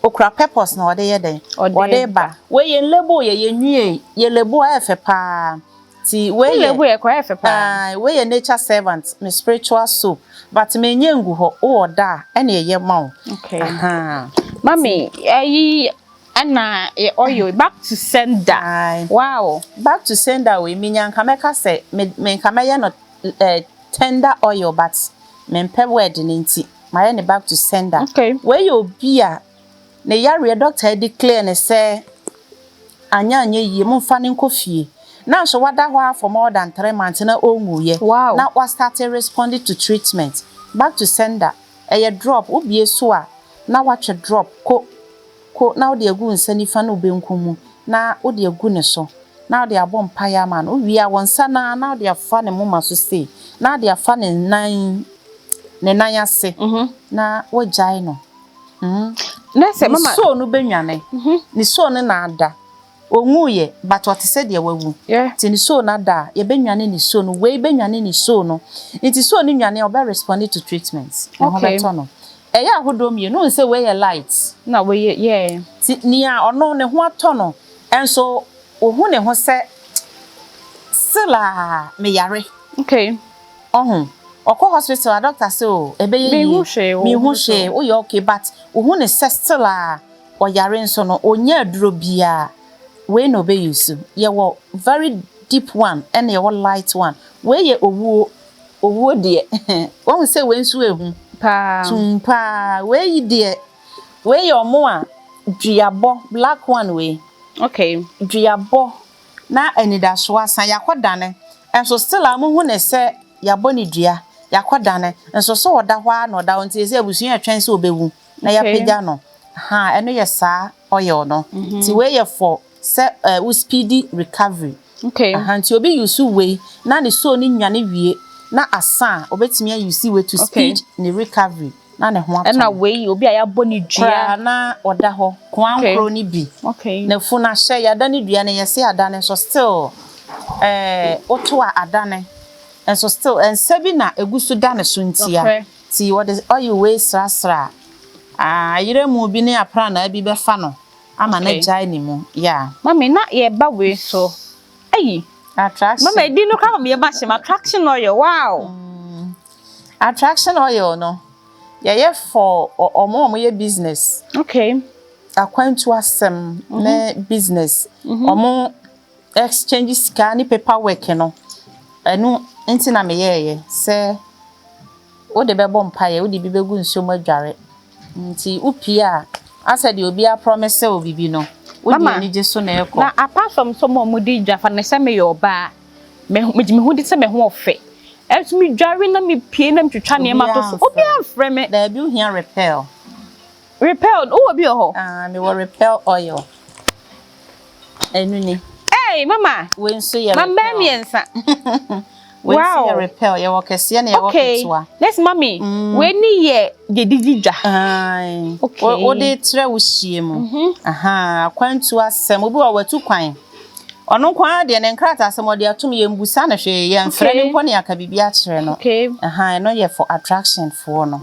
okura purpose na ɔde yɛ dɛn Ɔde ɔde ba. Wei yɛn label yɛ yɛn nwie yɛ label ɛyɛ fɛ paa. Ti wei yɛ Wo yɛ kɔ ɛfɛ paa. Ah, wei yɛ nature servant, me spiritual soap. But me nye ngu hɔ, wowɔ da a, ɛna ɛyɛ ma wo. Okay. Aha. Mami, ɛyi ɛna yɛ oil back to sender. Aye. Wow. Back to sender wei, menya nka mɛka sɛ me nka mɛyɛ no tender oil, but mempɛ word ne nti mayɛ ne back to sender. Wei yɛ obi a ne yareɛ doctor declare ne sɛ anya yie, momfa ne nkɔ fie. Na nso wada hɔ a for more than 3 months na ɔnwuyɛ. Na wa start responding to treatment. Back to sender ɛyɛ drop, wobie so a na watwe drop ko ko na wode agu nsa nifa ne wo benkum mu na wode agu ne so na wode abɔ mpaeɛ ama no. Wowie a, wɔn nsa naa na wode afa ne moma so sei na wode afa ne nan ase na wogyae no. Na sɛ Ne mama soul no bɛnwane. Ne soul no na ada ɔnwuyɛ, but ɔte sɛ deɛ wawu. Nti ne soul no ada a, yɛbɛnwane ne soul no. Wei bɛnwane ne soul no, nti soul no nwane a, ɔbɛ respond to treatment, ne ho bɛtɔ no. Ɛyɛ ahodoɔ mmienu. Wohu sɛ wei yɛ light. Na wɔyɛ, yeah. Nti nea ɔno ne ho atɔ no ɛnso ohu ne ho sɛ still a meyare. Ɔho ɔkɔ hospital a, doctor sɛ o ɛbɛyɛ yie. Menhu hwee wɔ Menhu ho so. hwee, woyɛ okay, but ohu ne sɛ still a ɔyare nso no ɔnya aduro biara. Wei na ɔbɛyi so. Yɛwɔ very deep one ɛna yɛwɔ light one. Wei yɛ owuo owuo deɛ. Wɔn sɛ wei nso ehu Paa. Tum paa. Wei yi deɛ, wei yɛ ɔmo a duabɔ, black one wei. Duabɔ na anidasoɔ asan, yakɔ dane nso still a mohu ne sɛ yabɔ ne dua, yakɔ dane nso so ɔda hɔ a na ɔda hɔ, nti sɛ abusua yɛtwɛn sɛ ɔbɛwu na yɛapagya no ha. Ɛno yɛ saa oil no. Nti wei yɛ for sɛ wo speedy recovery. Aha, nti obi use wei na ne soul ne nwane wie na asa a, obetumi ause wei to speed ne recovery na ne ho atɔ Ɛna no. wei obi a yɛabɔ ne dua. Koraa na ɔda hɔ koa nkoro ne bi. N'afu no ahyɛ, yɛada ne dua no, yɛse ada ne nso still woto a ada ne nso still nsa bi na egu so da ne so ntia. Nti wɔde oil wei srasra a, ayerɛmu bi ne aprannaa bi bɛfa no ama no agyae ne mu, yeah. Mami, na yɛba wei so. Ayi. Attraction. Mama, edi no kora ma yɛba hyɛ attraction oil. Wow. Attraction oil no yɛyɛ for ɔmo a ɔmo yɛ business. Akwantu asɛm ne business. Ɔmo exchange sika ne paperwork no. Ɛno nti na meyɛɛyɛ sɛ wode bɛbɔ mpaeɛ, wode bi bɛgu nsuo mu adware. Nti wopie a, asɛ deɛ obi apromise wo biribi no, wode Mama, anigye so na ɛkɔ. Na apart from sɛ ɔmo a ɔmo di dwa fa ne sɛ meyɛ ɔbaa, me megye me ho di sɛ me ho ɔfɛ. Ɛnso me dware na me pie na metwitwa nneɛma to so. Obiara Obiara mfrɛ me. Daabi, wohia repel. Repel, wowɔ bi wɔ hɔ? Ah, mewɔ repel oil. Ɛno ni. Hey, mama. Wei nso yɛ Ma mbɛn repel. mmiɛnsa. Wei nso Wow. yɛ repel. Yɛwɔ kɛseɛ na yɛwɔ ketewa. Next, mami. Wei ni yɛ deɛ didi dwa. Ae. Wode trɛ wo hyie mu. Aha, akwantu asɛm. Obi wɔ watu kwan. Ɔno nko ara deɛ, ne nkrataa asɛm ɔde atom, yɛmbusa no hwee, yɛmfrɛ no mpo ne aka biribi akyerɛ no. Aha, ɛno yɛ for attraction foɔ no.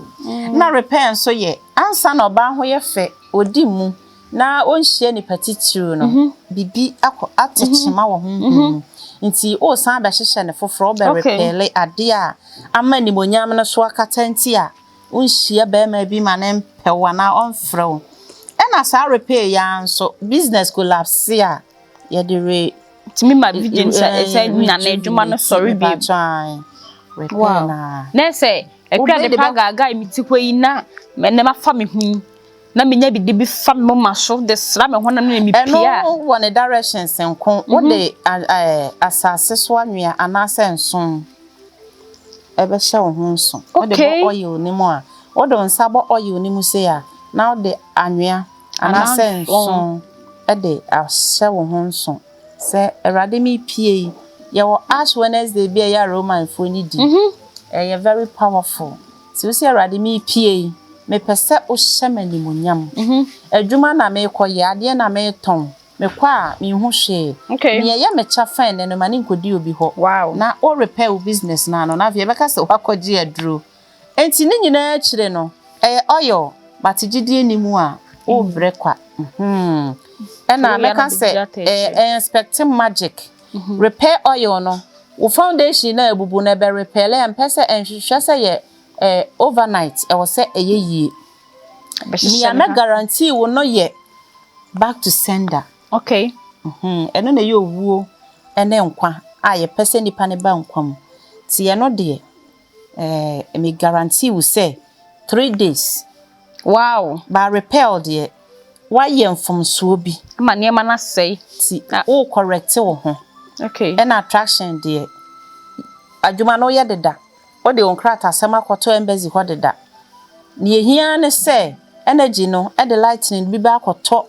Na repair nso yɛ ansa na ɔbaa ho yɛ fɛ, odi mu na ɔnhyia nipa titiriw no, biribi akɔ ate kyema wɔ honhom mu. Nti ɔresan abɛhyehyɛ ne foforɔ, wobɛ repair adeɛ a ama animonyam no so akata nti a wonhyia bɛrima bi ma ne mpɛ wo anaa ɔmfrɛ wo. Ɛna saa repair yi ara nso, business collapse a, yɛde re Tumi ma video sɛ sɛ nya na adwuma no sɔre bi. Repair na. Na sɛ ekura de Wobɛde pa gaagaa mi ti hɔ yi na mɛ na mafa me ho yi na menya bi de bi fa me moma so de sra me ho na me pie a. Ɛno wɔ ne directions nko. Wode asase so anwea anaasɛ nson ɛbɛhyɛ wo ho nso. Wode bɔ oil no mu a, wode wo nsa bɔ oil no mu sei a, na wode anwea anaasɛ nson ɛde ahyɛ wo ho nso sɛ Awurade mepie yi. Yɛwɔ Ash Wednesday bi a ɛyɛ a Romanfoɔ no di. Ɛyɛ very powerful. Nti wo sɛ Awurade mepie yi, mepɛ sɛ wohyɛ me animuonyam. Adwuma na merekɔyɛ, adeɛ na meretɔn. Mekɔ a menhu hwee. Nea ɛyɛ me kyɛfa ɛnnɛ no, ma ne nkɔdi obi hɔ. Na wo repair wo business no ano na afei yɛbɛka sɛ woakɔgye aduro. Enti ne nyinaa akyire no, ɛyɛ oil, but gyidie ni mu a, worebrɛ kwa. Ɛna Woyɛ mɛka no sɛ biribi ata akyire. ɛyɛ expect magic. Repair oil no, wo foundation na abubu no ɛbɛ repair, ɛmpɛ sɛ ɛnhwehwɛ sɛ yɛ overnight, ɛwɔ sɛ ɛyɛ yie. Nea mɛ guarantee wo no yɛ back to sender. Ɛno na ɛyɛ owuo ne nkwa a yɛpɛ sɛ nipa ne ba nkwa mu. Nti ɛno deɛ, me guarantee wo sɛ 3 days. Ba repair deɛ, woayɛ mfomsoɔ bi. Ama nneɛma no asɛe. Nti wo correct wo ho. Ɛna attraction deɛ, adwuma no woyɛ deda. Wode wo nkrataasɛm akɔtɔ embassy hɔ deda. Nea ehia ne sɛ energy no de lightning bi ba akɔtɔ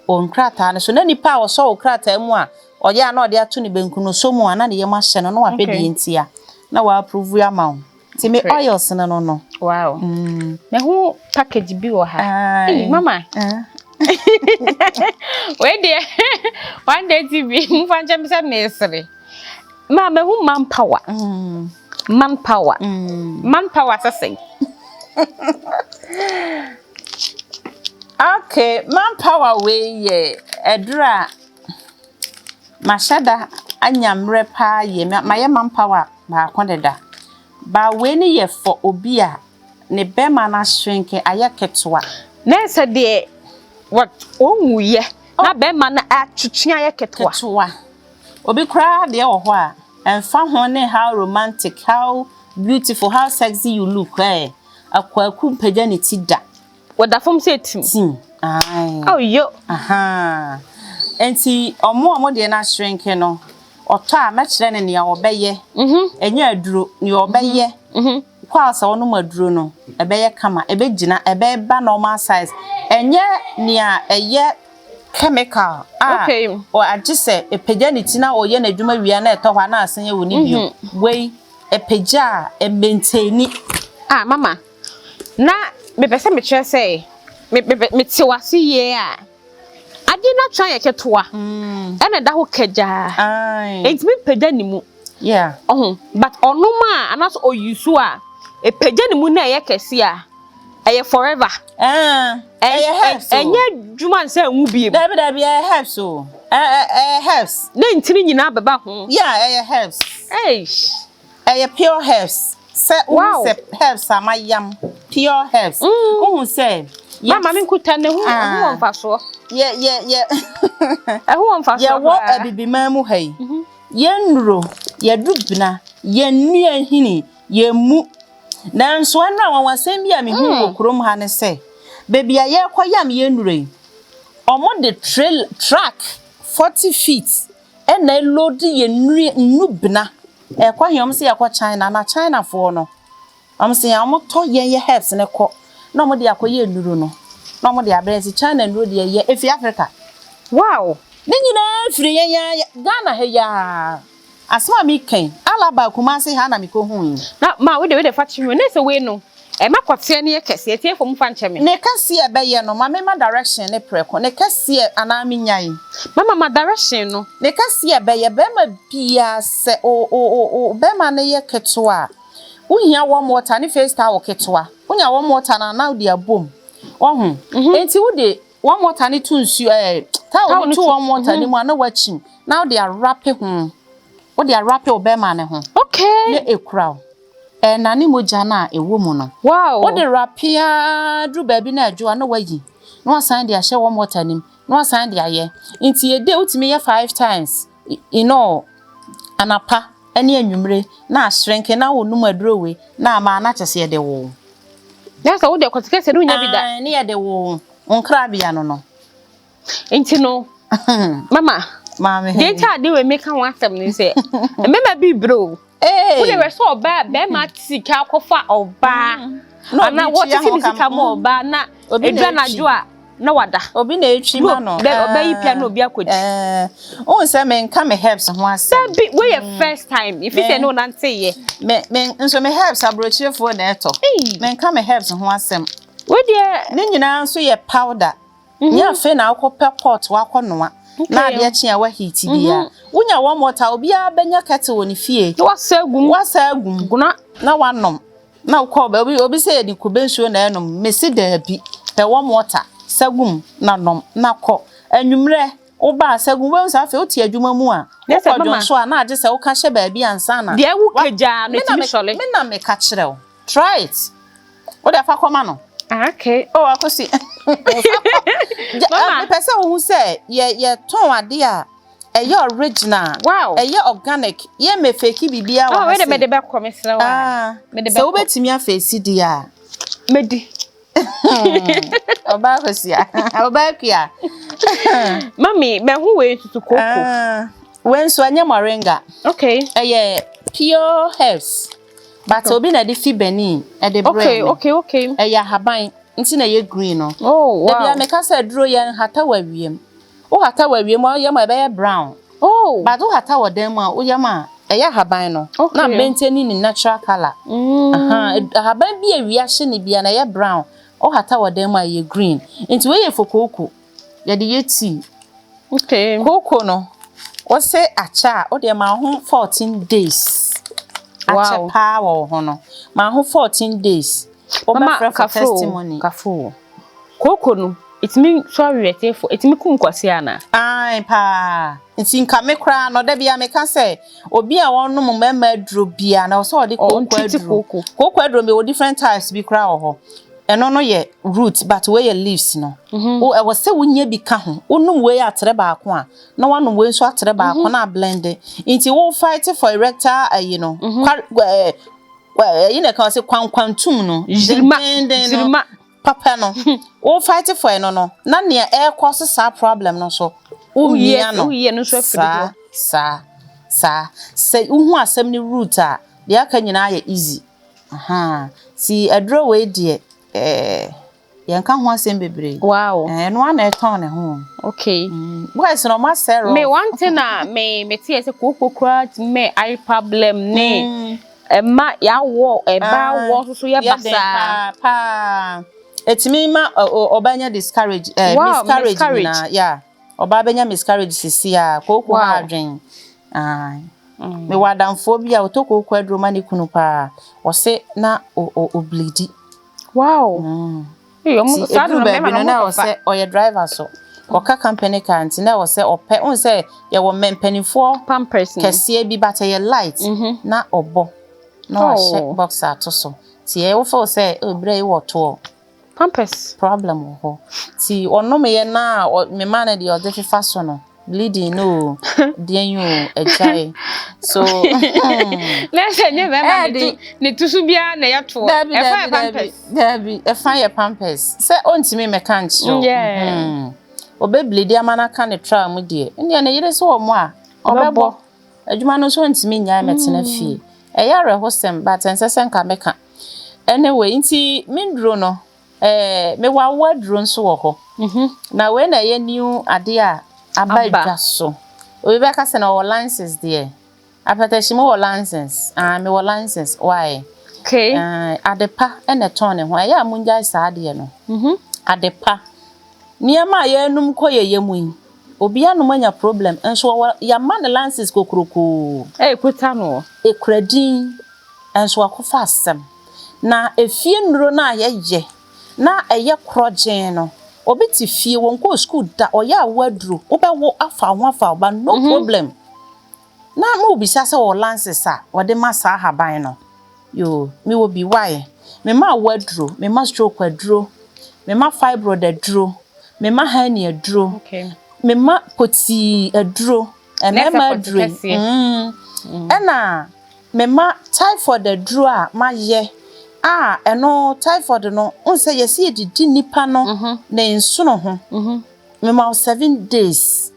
wo nkrataa no so na nipa a ɔsɔ wo krataa mu a ɔyɛ a na ɔde ato ne benkum no so mu a na ne yam ahyɛ no na wahwɛ deɛ ntia na wa-approve ama wo. Nti me oils no. Wow. Mehu package bi wɔ ha. Hey, mama. Wei deɛ, One Day TV, mfa nkyɛn sɛ mesere. Ma mehu manpower. Manpower. Manpower sɛ sɛn? Okay, manpower wei yɛ aduru a mahyɛ da anya mmerɛ paa yie. Mayɛ manpower baako deda. Ba wei ne yɛ for obi a ne bɛrima no ahyrinke ayɛ ketewa. Na sɛ deɛ wɔnwuyɛ na bɛrima no atwetwe ayɛ ketewa. Ketewa. Obi koraa deɛ wɔ hɔ a ɛmfa ho ne how romantic, how beautiful, how sexy you look, akwaku mpagya ne ti da. Wɔda fam sɛ tim. Tim. Aye. Oh yo. Aha. Nti ɔmo a ɔmo deɛ no ahyrinke no, ɔtɔ a mɛkyerɛ no nea ɔbɛyɛ. Ɛnyɛ aduro, nea ɔbɛyɛ. Kɔ a sɛ ɔnom aduro no, ɛbɛyɛ kama, ɛbɛgyina, ɛbɛba normal size. Ɛnyɛ nea ɛyɛ chemical a agye sɛ ɛpagya ne ti na ɔyɛ n'adwuma wie na ɛtɔ hɔ a na asan awu ne bio. Wei ɛpagya a ɛmaintaini. Ah, mama. Na mepɛ sɛ mekyerɛ sɛ mete wase yie a adeɛ no atwa yɛ ketewa ɛna ɛda hɔ kagyaa. Ɛntumi mpagya ne mu. Ɔho, but ɔnom a anaasɛ ɔyi so a ɛpagya ne mu na ɛyɛ kɛse a ɛyɛ forever. Ɛyɛ herbs o. Ɛnyɛ dwuma nsɛ nwu biem. Dabi dabi, ɛyɛ herbs o. Ɛyɛ herbs. Ne ntini nyinaa bɛba ho. Yeah, ɛyɛ herbs. Eish. Ɛyɛ pure herbs. Sɛ wohu sɛ herbs a mayam, pure herbs. Wohu sɛ Mama me nkuta ne ho ɛho wɔ mfasoɔ. Yɛ yɛ yɛ Ɛho wɔ mfasoɔ yɛwɔ paa. Abibiman mu ha yi. Yɛn nnuro, yɛdu bena, yɛn nnua hini, yɛn mu. Nanso ɛno a wanwasɛm bi a mehu wɔ kurom ha ne sɛ, baabi a yɛrekɔ yam yɛn nnuro yi, ɔmo de trail truck 40 feet ɛna ɛload yɛn nnua nnubena. Ɛkɔ he? Ɔmo sɛ yɛkɔ China, na Chinafoɔ no, ɔmo sɛ ɔmo tɔ yɛn yɛ herbs ne kɔ na ɔmo de akɔyɛ nnuro no na ɔmo de abrɛ. Nti China nnuro deɛ yɛ efi Africa. Ne nyinaa firi yɛn yɛn Ghana ha yaa. Asɛm a meka yi, Alaba, Kumase ha na mekɔhu yi. Na ma wode fa kyerɛ me ne sɛ wei no ɛma kɔteɛ no yɛ kɛseɛ tie fam fa nkyɛ me. Ne kɛseɛ ɛbɛyɛ no, ma mema direction ne prɛko. Ne kɛseɛ anaa menyae? Mama ma direction no. Ne kɛseɛ ɛbɛyɛ, bɛrima biara sɛ o o o o bɛrima no yɛ ketewa a, wohia warm water ne face towel ketewa. Wonya warm water na na wode abom. Wɔho. Enti wode warm water ne to nsuo towel Towel ne ne to warm water ne mu a na wakyim na wode awrape ho. Wode awrape wo bɛrima ne ho. Na ekura wo. Ɛnane mogya no a ɛwɔ mu no. Wode wrape a duru baabi na adwo a na wayi. Na wasan de ahyɛ warm water nim. Na wasan de ayɛ. Nti yɛde wotumi yɛ five times in all. Anapa ne anwummere na ahyerɛnke na wonum aduro wei na ama na kyɛ sɛ yɛde wo. Na sɛ wode kɔte kɛseɛ no wonya bi da. Ae, ne yɛde wo nkrabea no. Nti no mama, Maame. Deɛ nti ade wei meka ho asɛm ne sɛ mmarima bi brɛ o. Ee. Wode wɛ sɛ ɔbaa bɛrima te sika akɔfa ɔbaa Na anaa obi tua wɔtete ho ne kam. sika ma ɔbaa na Obi na edu etwi. anadwo a na wada. Obi na etwi ma no. Ɔbɛyi pia na obi akɔdi. Wohu sɛ menka me herbs ho asɛm. Dabi, wei yɛ first time ifi sɛ ne wo nanteyɛ. Me nso me herbs aburokyerefoɔ na ɛtɔ. Ei. Menka me herbs ho asɛm. Wei deɛ Ne nyinaa nso yɛ powder. Nyɛ afei na akɔpɛ pot wakɔnoa. Na adeɛ kye a waheat bia. Wonya warm water, obiara bɛnya kettle wɔ ne fie. Na wasa agum. Wasa agum. Guna. Na wanom. Na wokɔ obi sɛ yɛde kube nsuo na ɛnom. Mesi daabi. Pɛ warm water sa gum na nom na kɔ. Anwummerɛ. Woba a sɛ gu wobɛhu sɛ afei wote adwuma mu a, Na sɛ wokɔ mama- dwonso a na agye sɛ woka hyɛ baabi ansa na. Deɛ wo kagyaa no Me na ɛtumi sɔle. Me na meka kyerɛ wo. Try it. Wode afa kɔma no. Ah, okay. Oh, akosi. Mama. Mepɛ sɛ wohu sɛ yɛ yɛtɔn ade a ɛyɛ original. Wow. Ɛyɛ organic. Yɛ mefeki biribiara wɔ Oh, ha wei de sei. mede bɛkɔ mesrɛ wo a. Ah, Mede sɛ bɛkɔ. wobɛtumi afeesi deɛ a. Medi. Ɔbaa kɔsia. Ɔbaa kua. Mami, mahu wei nsusu koko. Ah, wei nso ɛnyɛ moringa. Okay. Ɛyɛ pure herbs. But obi na ɛde fi Benin ɛde brɛ Okay, me. okay. Ɛyɛ ahaban nti na ɛyɛ green no. Oh, Dabi wow. a meka sɛ aduro yɛ nhata wɔ awiem. Wohata wɔ awiem a woyam a ɛbɛyɛ brown. Oh. But wohata wɔ dan mu a woyam a ɛyɛ ahaban no. Okay. Na maintain ne natural colour. Aha, ahaban bi a awia hye ne bia na ɛyɛ brown. Wohata wɔ dan mu a ɛyɛ green. Nti wei yɛ fokooko. Yɛde yɛ tea. Okay. Kooko no, wɔsɛ akyɛ a wode ma wo ho 14 days. Akyɛ Wow. paa wɔ wo ho no. Ma ho 14 days. Mama, Wobɛfrɛ for kafo, testimony. kafo. Koko no, ɛtumi so awerɛtefo, ɛtumi kum kwasi ana? Ae paa. Nti nka me koraa no da bia meka sɛ obi a wɔnom mmarima aduro bia na ɔsɛ ɔde kooko Ɔntete aduro. kooko. Kooko aduro mi wɔ different types bi koraa wɔ hɔ. Ɛno no yɛ root but wei yɛ leaves no. Wo ɛwɔ sɛ wonya bi ka ho. Wonom wei atere baako a na wanom wei nso atere baako na ablend. Nti wo fight for erectile ayi no. Kwa ɛyi na ɛka sɛ kwankwantum no. Zirima. Dendenden no Zirima. papa no wo fight for ɛno no na nea ɛrekɔ so saa problem no so womia no Woyie no nso afiri saa hɔ. saa saa sɛ wohu asɛm no root a deɛ aka nyinaa yɛ easy. Aha, si aduro wei deɛ, yɛnka ho asɛm bebree. Ɛno ara na ɛtɔn ne ho. Okay. Boys no ɔmo asɛ Me rough. one thing a me te sɛ kooko koraa tumi mɛ eye problem ne ɛma yɛawɔ ɛba wɔ nso so yɛ Yɛ den basaa. paa paa. Ɛtumi ma ɔba nya discourage, Wow, miscarriage miscarriage. nyinaa. Yeah. Ɔbaa bɛnya miscarriage sisi a kooko ha adwen. Aye. Mewɔ adamfoɔ bi a ɔtɔ kooko aduro ma ne kunu paa. Ɔse na ɔbleedi. Ee, ɔmo Nti saa de ɛduru no baabi mmarima no no na ɔmo ɛwɔ sɛ ɔyɛ driver so. Ɔka company car nti na ɛwɔ sɛ ɔpɛ, wohu sɛ yɛwɔ mpanimfoɔ Pampers no. kɛseɛ bi but ɛyɛ light na ɔbɔ na wahyɛ boxer ato so. Nti ɛyɛ wo feel sɛ oh, berɛ yi wɔ toɔ Pampers. Problem wɔ hɔ. Nti ɔnomyɛ na mema no deɛ ɔde fefa so no, bleeding no o, deɛn o, agyae. So Na sɛ nyɛ bɛrima ne Ɛɛde. tu ne tu so biara na ɛyɛ toɔ. Dabi. Ɛfa Dabi. yɛ Dabi. pampers. Dabi, ɛfa yɛ pampers. Sɛ ɔntumi mmɛka nkyerɛ wo. Ɔbɛbleedi ama no aka ne trial mu deɛ. Ndeɛ ne yere sɛ wɔ mo a, ɔbɛbɔ. Adwuma no nso ɔntumi nnyae mmɛtena fie. Ɛyɛ awerɛhosɛm but ɛnsɛ sɛ nka mɛka. Anyway, nti me nduro no, mewɔ awo aduro nso wɔ hɔ. Na wei na ɛyɛ new adeɛ a aba Aba. dwa so. Obi bɛka sɛ na ɔwɔ license deɛ. Apɛtɛhyi wɔ license. Ah, mewɔ license. Why? Okay. Ah, ade pa ɛna ɛtɔn ne ho. Ɛyɛ a mongyae saa adeɛ no. Ade pa. Nneɛma a yɛnum kɔ yɛyɛ mu yi, obi anom anya problem nso wɔwɔ yɛama ne license kokurokoo. Ɛyɛ kuta no. Ekura din nso akɔfa asɛm. Na efie nnuro no a yɛyɛ na ɛyɛ korɔgyen no, obi te fie wɔnkɔɔ school da, ɔyɛ awo aduro, wobɛwo afa wo ho afa wo ba, no problem. Na ma obisa sɛ wɔwɔ license a wɔde ma saa ahaban no. Yo, mewɔ bi why? Mema awo aduro, mema stroke aduro, mema fibroid aduro, mema hernia aduro, mema potii aduro, Na ɛsɛ mmarima pɔte aduro yi. kɛseɛ. Ɛna mema typhoid aduro a mayɛ a ɛno typhoid no, wohu sɛ yɛsɛ yɛdidi nipa no ne nsono ho. Mema wo 7 days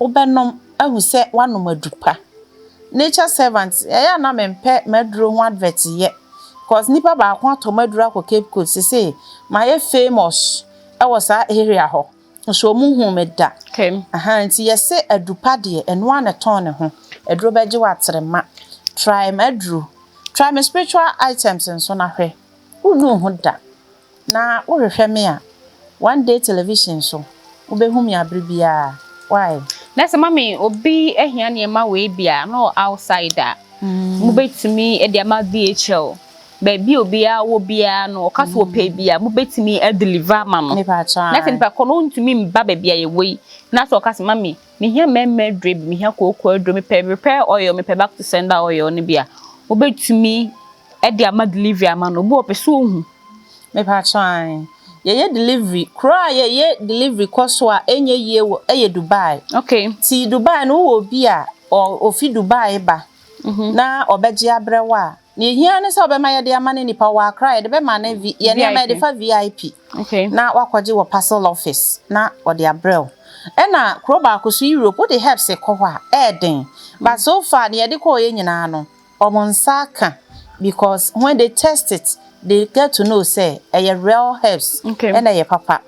wobɛnom ahu sɛ woanom adu pa. Nature Servant, ɛyɛ a na mempɛ m'aduro ho advert yɛ because nipa baako atɔ m'aduro akɔ Cape Coast sese mayɛ famous ɛwɔ saa area hɔ nso ɔmo hu me da. Aha, nti yɛsɛ adu pa deɛ, ɛno ara na ɛtɔn ne ho. Aduro bɛgye wo atrema. Try m'aduro. Try me spiritual items nso na hwɛ. Wonnu wo ho da. Na wohwehwɛ me a, One Day Television so, wobɛhu me abere biara. Why? Na sɛ mami obi ahia nneɛma wei bi a na ɔwɔ outside a, mobɛtumi de ama DHL? Baabi a obiara wɔ biara no, ɔka sɛ ɔpɛ bi a, mobɛtumi adeliver ama no. Mepa kyɛw. Na sɛ nipa kɔ no ɔntumi mba baabi a yɛwɔ yi, na sɛ ɔka sɛ, "Mami, mehia mmarima aduro bi, mehia kooko aduro, mepɛ repair oil, mepɛ back to sender oil" no bi a, wobɛtumi de ama delivery ama no? Obi wɔ pɛ sɛ ohu. Mepa kyɛw, yɛyɛ delivery. Kuro a yɛyɛ delivery kɔ so a ɛnyɛ yie wɔ ɛyɛ Dubai. Ti Dubai no, wowɔ obi a ofi Dubai ba na ɔbɛgye abrɛ wo a, nea ehia ne sɛ ɔbɛma yɛde ama ne nipa wɔ Accra, yɛde bɛma ne vi yɛ nneɛma yɛde fa VIP na wakɔgye wɔ parcel office na ɔde abrɛ wo. Ɛna kuro baako so, Europe, wode herbs kɔ hɔ a ɛɛden, but so far nea yɛde kɔɔ yɛ nyinaa no, ɔmo nsa aka, because when they test it, they get to know say ɛyɛ real herbs ɛna ɛyɛ papa.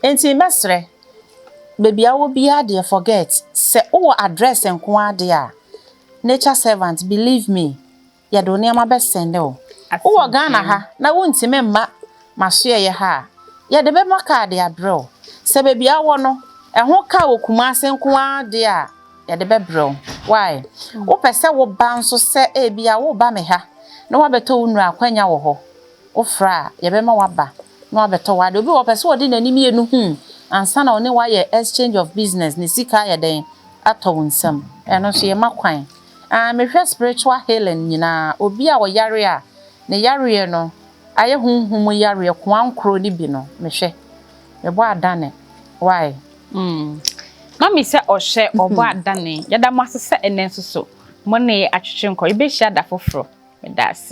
Nti mɛsrɛ, baabi a wɔ biara deɛ, forget sɛ wowɔ address nko ara deɛ a, Nature Servant, believe me, yɛde wo nneɛma bɛsend wo. Wowɔ Ghana ha na wontumi mma masoɛyɛ ha a, yɛde bɛma kaa de abrɛ wo. Sɛ baabi a wɔ no ɛho kaa wɔ Kumase nko ara deɛ a, yɛde bɛbrɛ wo. Why wopɛ sɛ woba nso, sɛ ebi a woba me ha na woabɛtɔ wo nnuro, akwanya wɔ hɔ. Wofrɛ a, yɛbɛma woaba na woabɛtɔ w'ade. Obi wɔ pɛ sɛ ɔde n'anim mmienu hu ansa na ɔne woayɛ exchange of business, ne sika ayɛ dɛn atɔ wo nsam. Ɛno nso yɛma kwan. Ah, mehwɛ spiritual healing nyinaa. Obi a ɔyare a ne yareɛ no ayɛ honhom yareɛ koankoro no bi no, mehwɛ, mebɔ adane. Why? Mami sɛ ɔhwɛ ɔbɔ adane. Yɛda mo ase sɛ ɛnɛ nso so mo ne atwetwe nkɔ. Yɛbɛhyia da foforɔ. Meda ase.